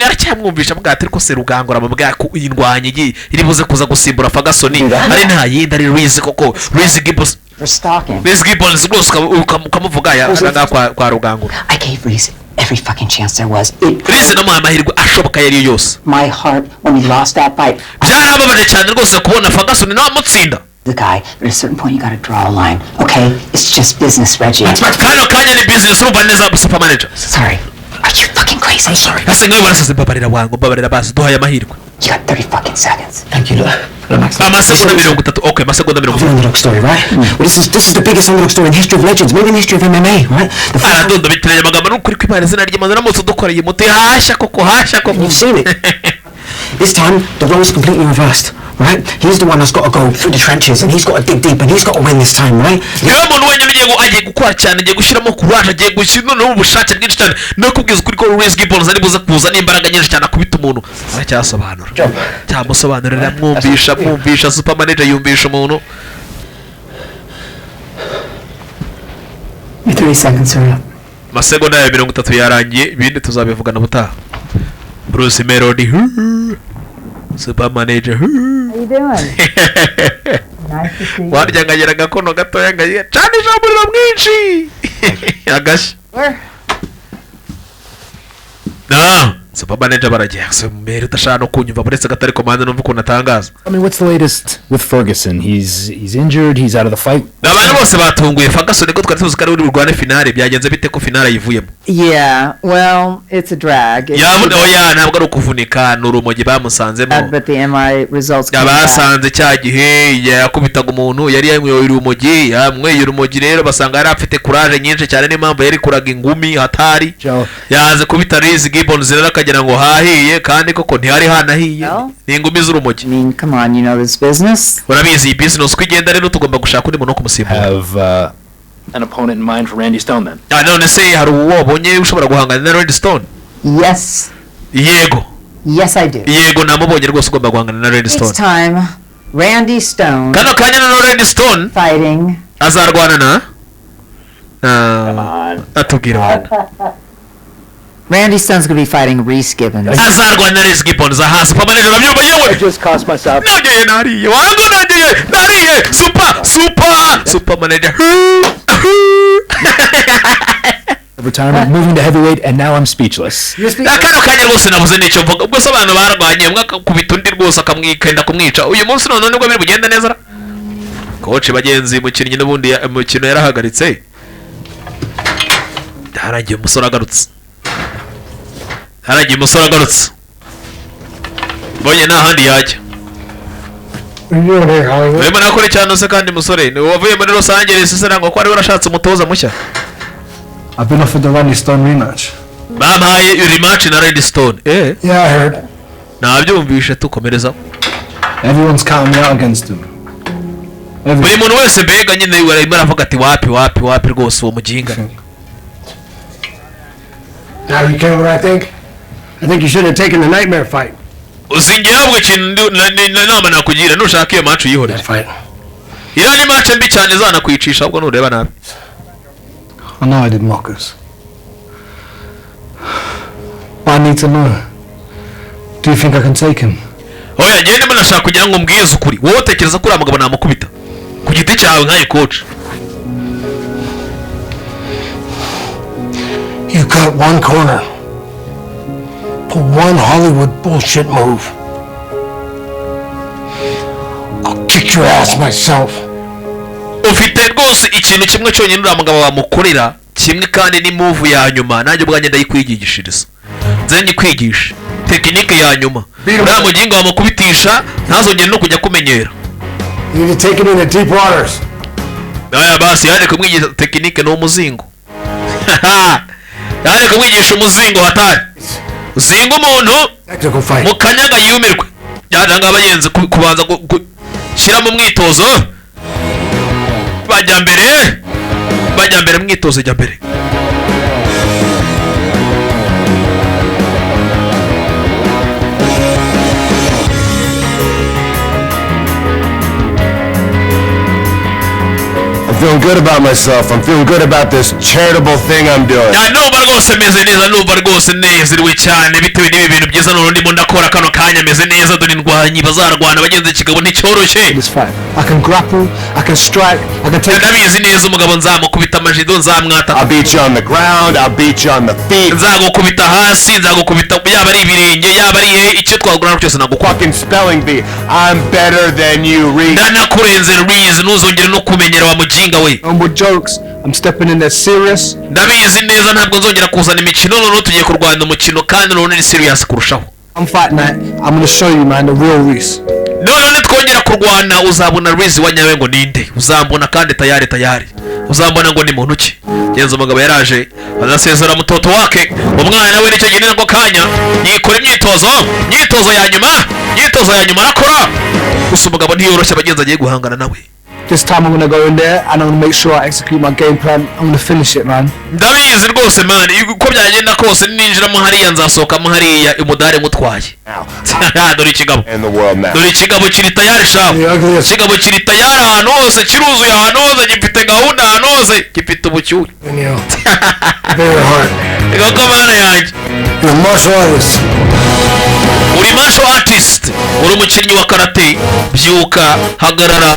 aracyamwumvisha bwa ati: "Ariko se Rugangura mubwa ko iyi ndwanyi igiye iri buze kuza gusimbura Ferguson ari nta yindi, ari Reese koko, Reese Gibbons." For stalking. Reese Gibbons rwose ukamuvuga ya ngaha kwa Rugangura. I gave Reese every fucking chance there was. It Reese namuhaye amahirwe ashoboka ayo ariyo yose. my heart when he lost that fight. Byarababaje cyane rwose kubona Ferguson nawe amutsinda. The guy, but at a certain point you gotta draw a line. Okay? It's just business, Reggie. Kano kanya ni business, urumva neza, super manager? Sorry. Are you fucking crazy? I'm sorry. Ase nkawe warasaze? Mbabarira wangu, mbabarira basi, duhaye amahirwe. You got 30 fucking seconds. Thank you, look. Look, Max. Amasegonda 30, okay, amasegonda 30. Underdog story, right? Well, this is the biggest underdog story in the history of legends, maybe in the history of MMA, right? The first Aradonda bitiranya amagambo n'ukuri kw'Imana, izina ry'Imana, uramutse udukoreye umuti hashya koko, hashya koko. You've seen it. This time, the role's completely reversed, right? He's the one that's got to go through the trenches, and he's got to dig deep, and he's got to win this time, right? Niwe muntu wenyine ugiye agiye gukora cyane, agiye gushyiramo courage, agiye gushyira noneho ubushake bwinshi cyane no kubwiza ukuri ko Reese Gibbons ari buze kuza n'imbaraga nyinshi cyane akubita umuntu. Aracyasobanura, cyamusobanurira, mwumvisha, mwumvisha. Super manager yumvisha umuntu. Your 30 seconds are up. Amasegonda yawe 30 yarangiye, ibindi tuzabivugana ubutaha. Bruce Melody, hu. Super manager, hu. How you doing? Nice to see you. Warya ngagira agakono gatoya ngagira canisha umuriro mwinshi agashya. Where? Na Super manager baragiye se mbere udashaka no kunyumva, uretse ko atari komande, numva ukuntu atangaza. I mean, what's the latest with Ferguson? He's injured. He's out of the fight. Abantu bose batunguye Ferguson, ko twari tuzi ko ari uri burwane finale. Byagenze bite ko finale ayivuyemo? Yeah, well, it's a drag. It's Yabona oya, ntabwo ari ukuvunika, ni urumogi bamusanzemo. But the MRI results came back. Basanze cya gihe yakubitaga umuntu yari yanyweye urumogi, yanyweye urumogi rero basanga yari afite courage nyinshi cyane, niyo mpamvu yari kuraga ingumi hatari, yaze kubita Reese Gibbons rero akagira ngo hahiye, kandi koko ntihari hanahiye, ni ingumi z'urumogi. I mean, come on, you know this business. Urabizi iyi business uko igenda, rero tugomba gushaka undi muntu wo kumusimbura. Have an opponent in mind for Randy Stone then? Ah, none se hari uwo wabonye ushobora guhangana na Randy Stone? Yes. Yego. Yes, I do. Yego, namubonye rwose ugomba guhangana na Randy It's Stone. time. Randy Stone Kano kanya noneho Randy Stone fighting. azarwana na atubwira wana. Randy Stone's going to be fighting Reese Gibbons. Azarwana na Reese Gibbons aha. Super manager urabyumva yewe. Just cost myself. Nongeye nariye wangu, nongeye nariye. Super manager. Retirement, moving to heavyweight, and now I'm speechless. Kano kanya rwose nabuze n'icyo mvuga. Ubwo se abantu barwanye, umwe akakubita undi rwose akamwikenda kumwica, uyu munsi noneho nibwo biri bugende neza ra? Coach bagenzi, umukinnyi n'ubundi umukino yarahagaritse, harangiye umusore agarutse, harangiye umusore agarutse, mbonye nta handi yajya. What are you doing here, Hollywood? Urimo nakora cyane se kandi musore ni wavuye muri Los Angeles se, nangwa ko wari warashatse umutoza mushya? I've been offered the Randy Stone rematch. Bampaye rematch na Randy Stone. Yeah, I heard. Nabyumvishe, tukomerezaho. Everyone's counting me out against him. Buri muntu wese mbega nyine arimo aravuga ati wapi, wapi, wapi rwose uwo muginga. Now you care what I think? I think you should have taken the nightmare fight. Uzi ngewe ahubwo ikintu nama nakugira, nushaka iyo match uyihorere, iriya ni match mbi cyane izanakwicisha ahubwo nureba nabi. I know I did mock us. But I need to know. Do you think I can take him? Oya, njyewe ndimo nashaka kugira ngo mbwize ukuri, wowe utekereza ko uriya mugabo namukubita ku giti cyawe nkaye coach? You cut one corner. Pull one Hollywood bullshit move. I'll kick your ass myself. Ufite rwose ikintu kimwe cyonyine uriya mugabo wamukorera kimwe, kandi ni move ya nyuma, nanjye ubwanjye ndayikwigishiriza, nze nyikwigishe tekinike ya nyuma uriya muginga wamukubitisha ntazongere no kujya kumenyera. You need to take him into deep waters. Aya basi yaje kumwigisha tekinike, ni umuzingo, yaje kumwigisha umuzingo hatari, uzinga umuntu Technical fight. mu kanyaga yumirwe. Yaje ahangaha bagenzi kubanza gushyiramo umwitozo, bajya mbere, bajya mbere, mwitozo jya mbere. I'm feeling good about myself. I'm feeling good about this charitable thing I'm doing. Ya, numva rwose meze neza, numva rwose nezerewe cyane bitewe n'ibi bintu byiza none ndimo ndakora kano kanya, meze neza. Dore indwanyi bazarwana bagenzi, ikigabo nticyoroshye. I can grapple, I can strike, I can take. Ndabizi neza umugabo nzamukubita amajido, nzamwata. I'll beat you on the ground. I'll beat you on the feet. Nzagukubita hasi, nzagukubita yaba ari ibirenge, yaba ari he, icyo twagurana cyose nagukubita. Fucking spelling bee. I'm better than you, Reese. Ndanakurenze Reese, ntuzongere no kumenyera wa mujinga we. No more jokes. I'm stepping in there serious. Ndabizi neza ntabwo nzongera kuzana imikino, noneho tugiye kurwana umukino kandi noneho ni serious kurushaho. On fight night, I'm gonna show you, man, the real Reese. Noneho nitwongera kurwana uzabona Reese wa nyawe ngo ninde, uzambona kandi tayari tayari uzambona ngo ni muntu ki. Genza umugabo yaraje azasezera mutoto wake, umwana we nicyo gihe nako kanya yikora imyitozo, imyitozo ya nyuma, imyitozo ya nyuma arakora. Gusa umugabo ntiyoroshye abagenzi agiye guhangana nawe. This time I'm gonna go in there and I'm gonna make sure I execute my game plan. I'm gonna finish it, man. Ndabizi rwose man, uko byagenda kose ninjiramo hariya nzasohokamo hariya umudari ngutwaye. Dore ikigabo, dore ikigabo kiri tayari shabu, ikigabo kiri tayari ahantu hose, kiruzuye ahantu hose, gifite gahunda ahantu hose, gifite ubucyuhe. Koko mana yanjye. You're a martial artist. Uri martial artist, uri umukinnyi wa karate, byuka hagarara.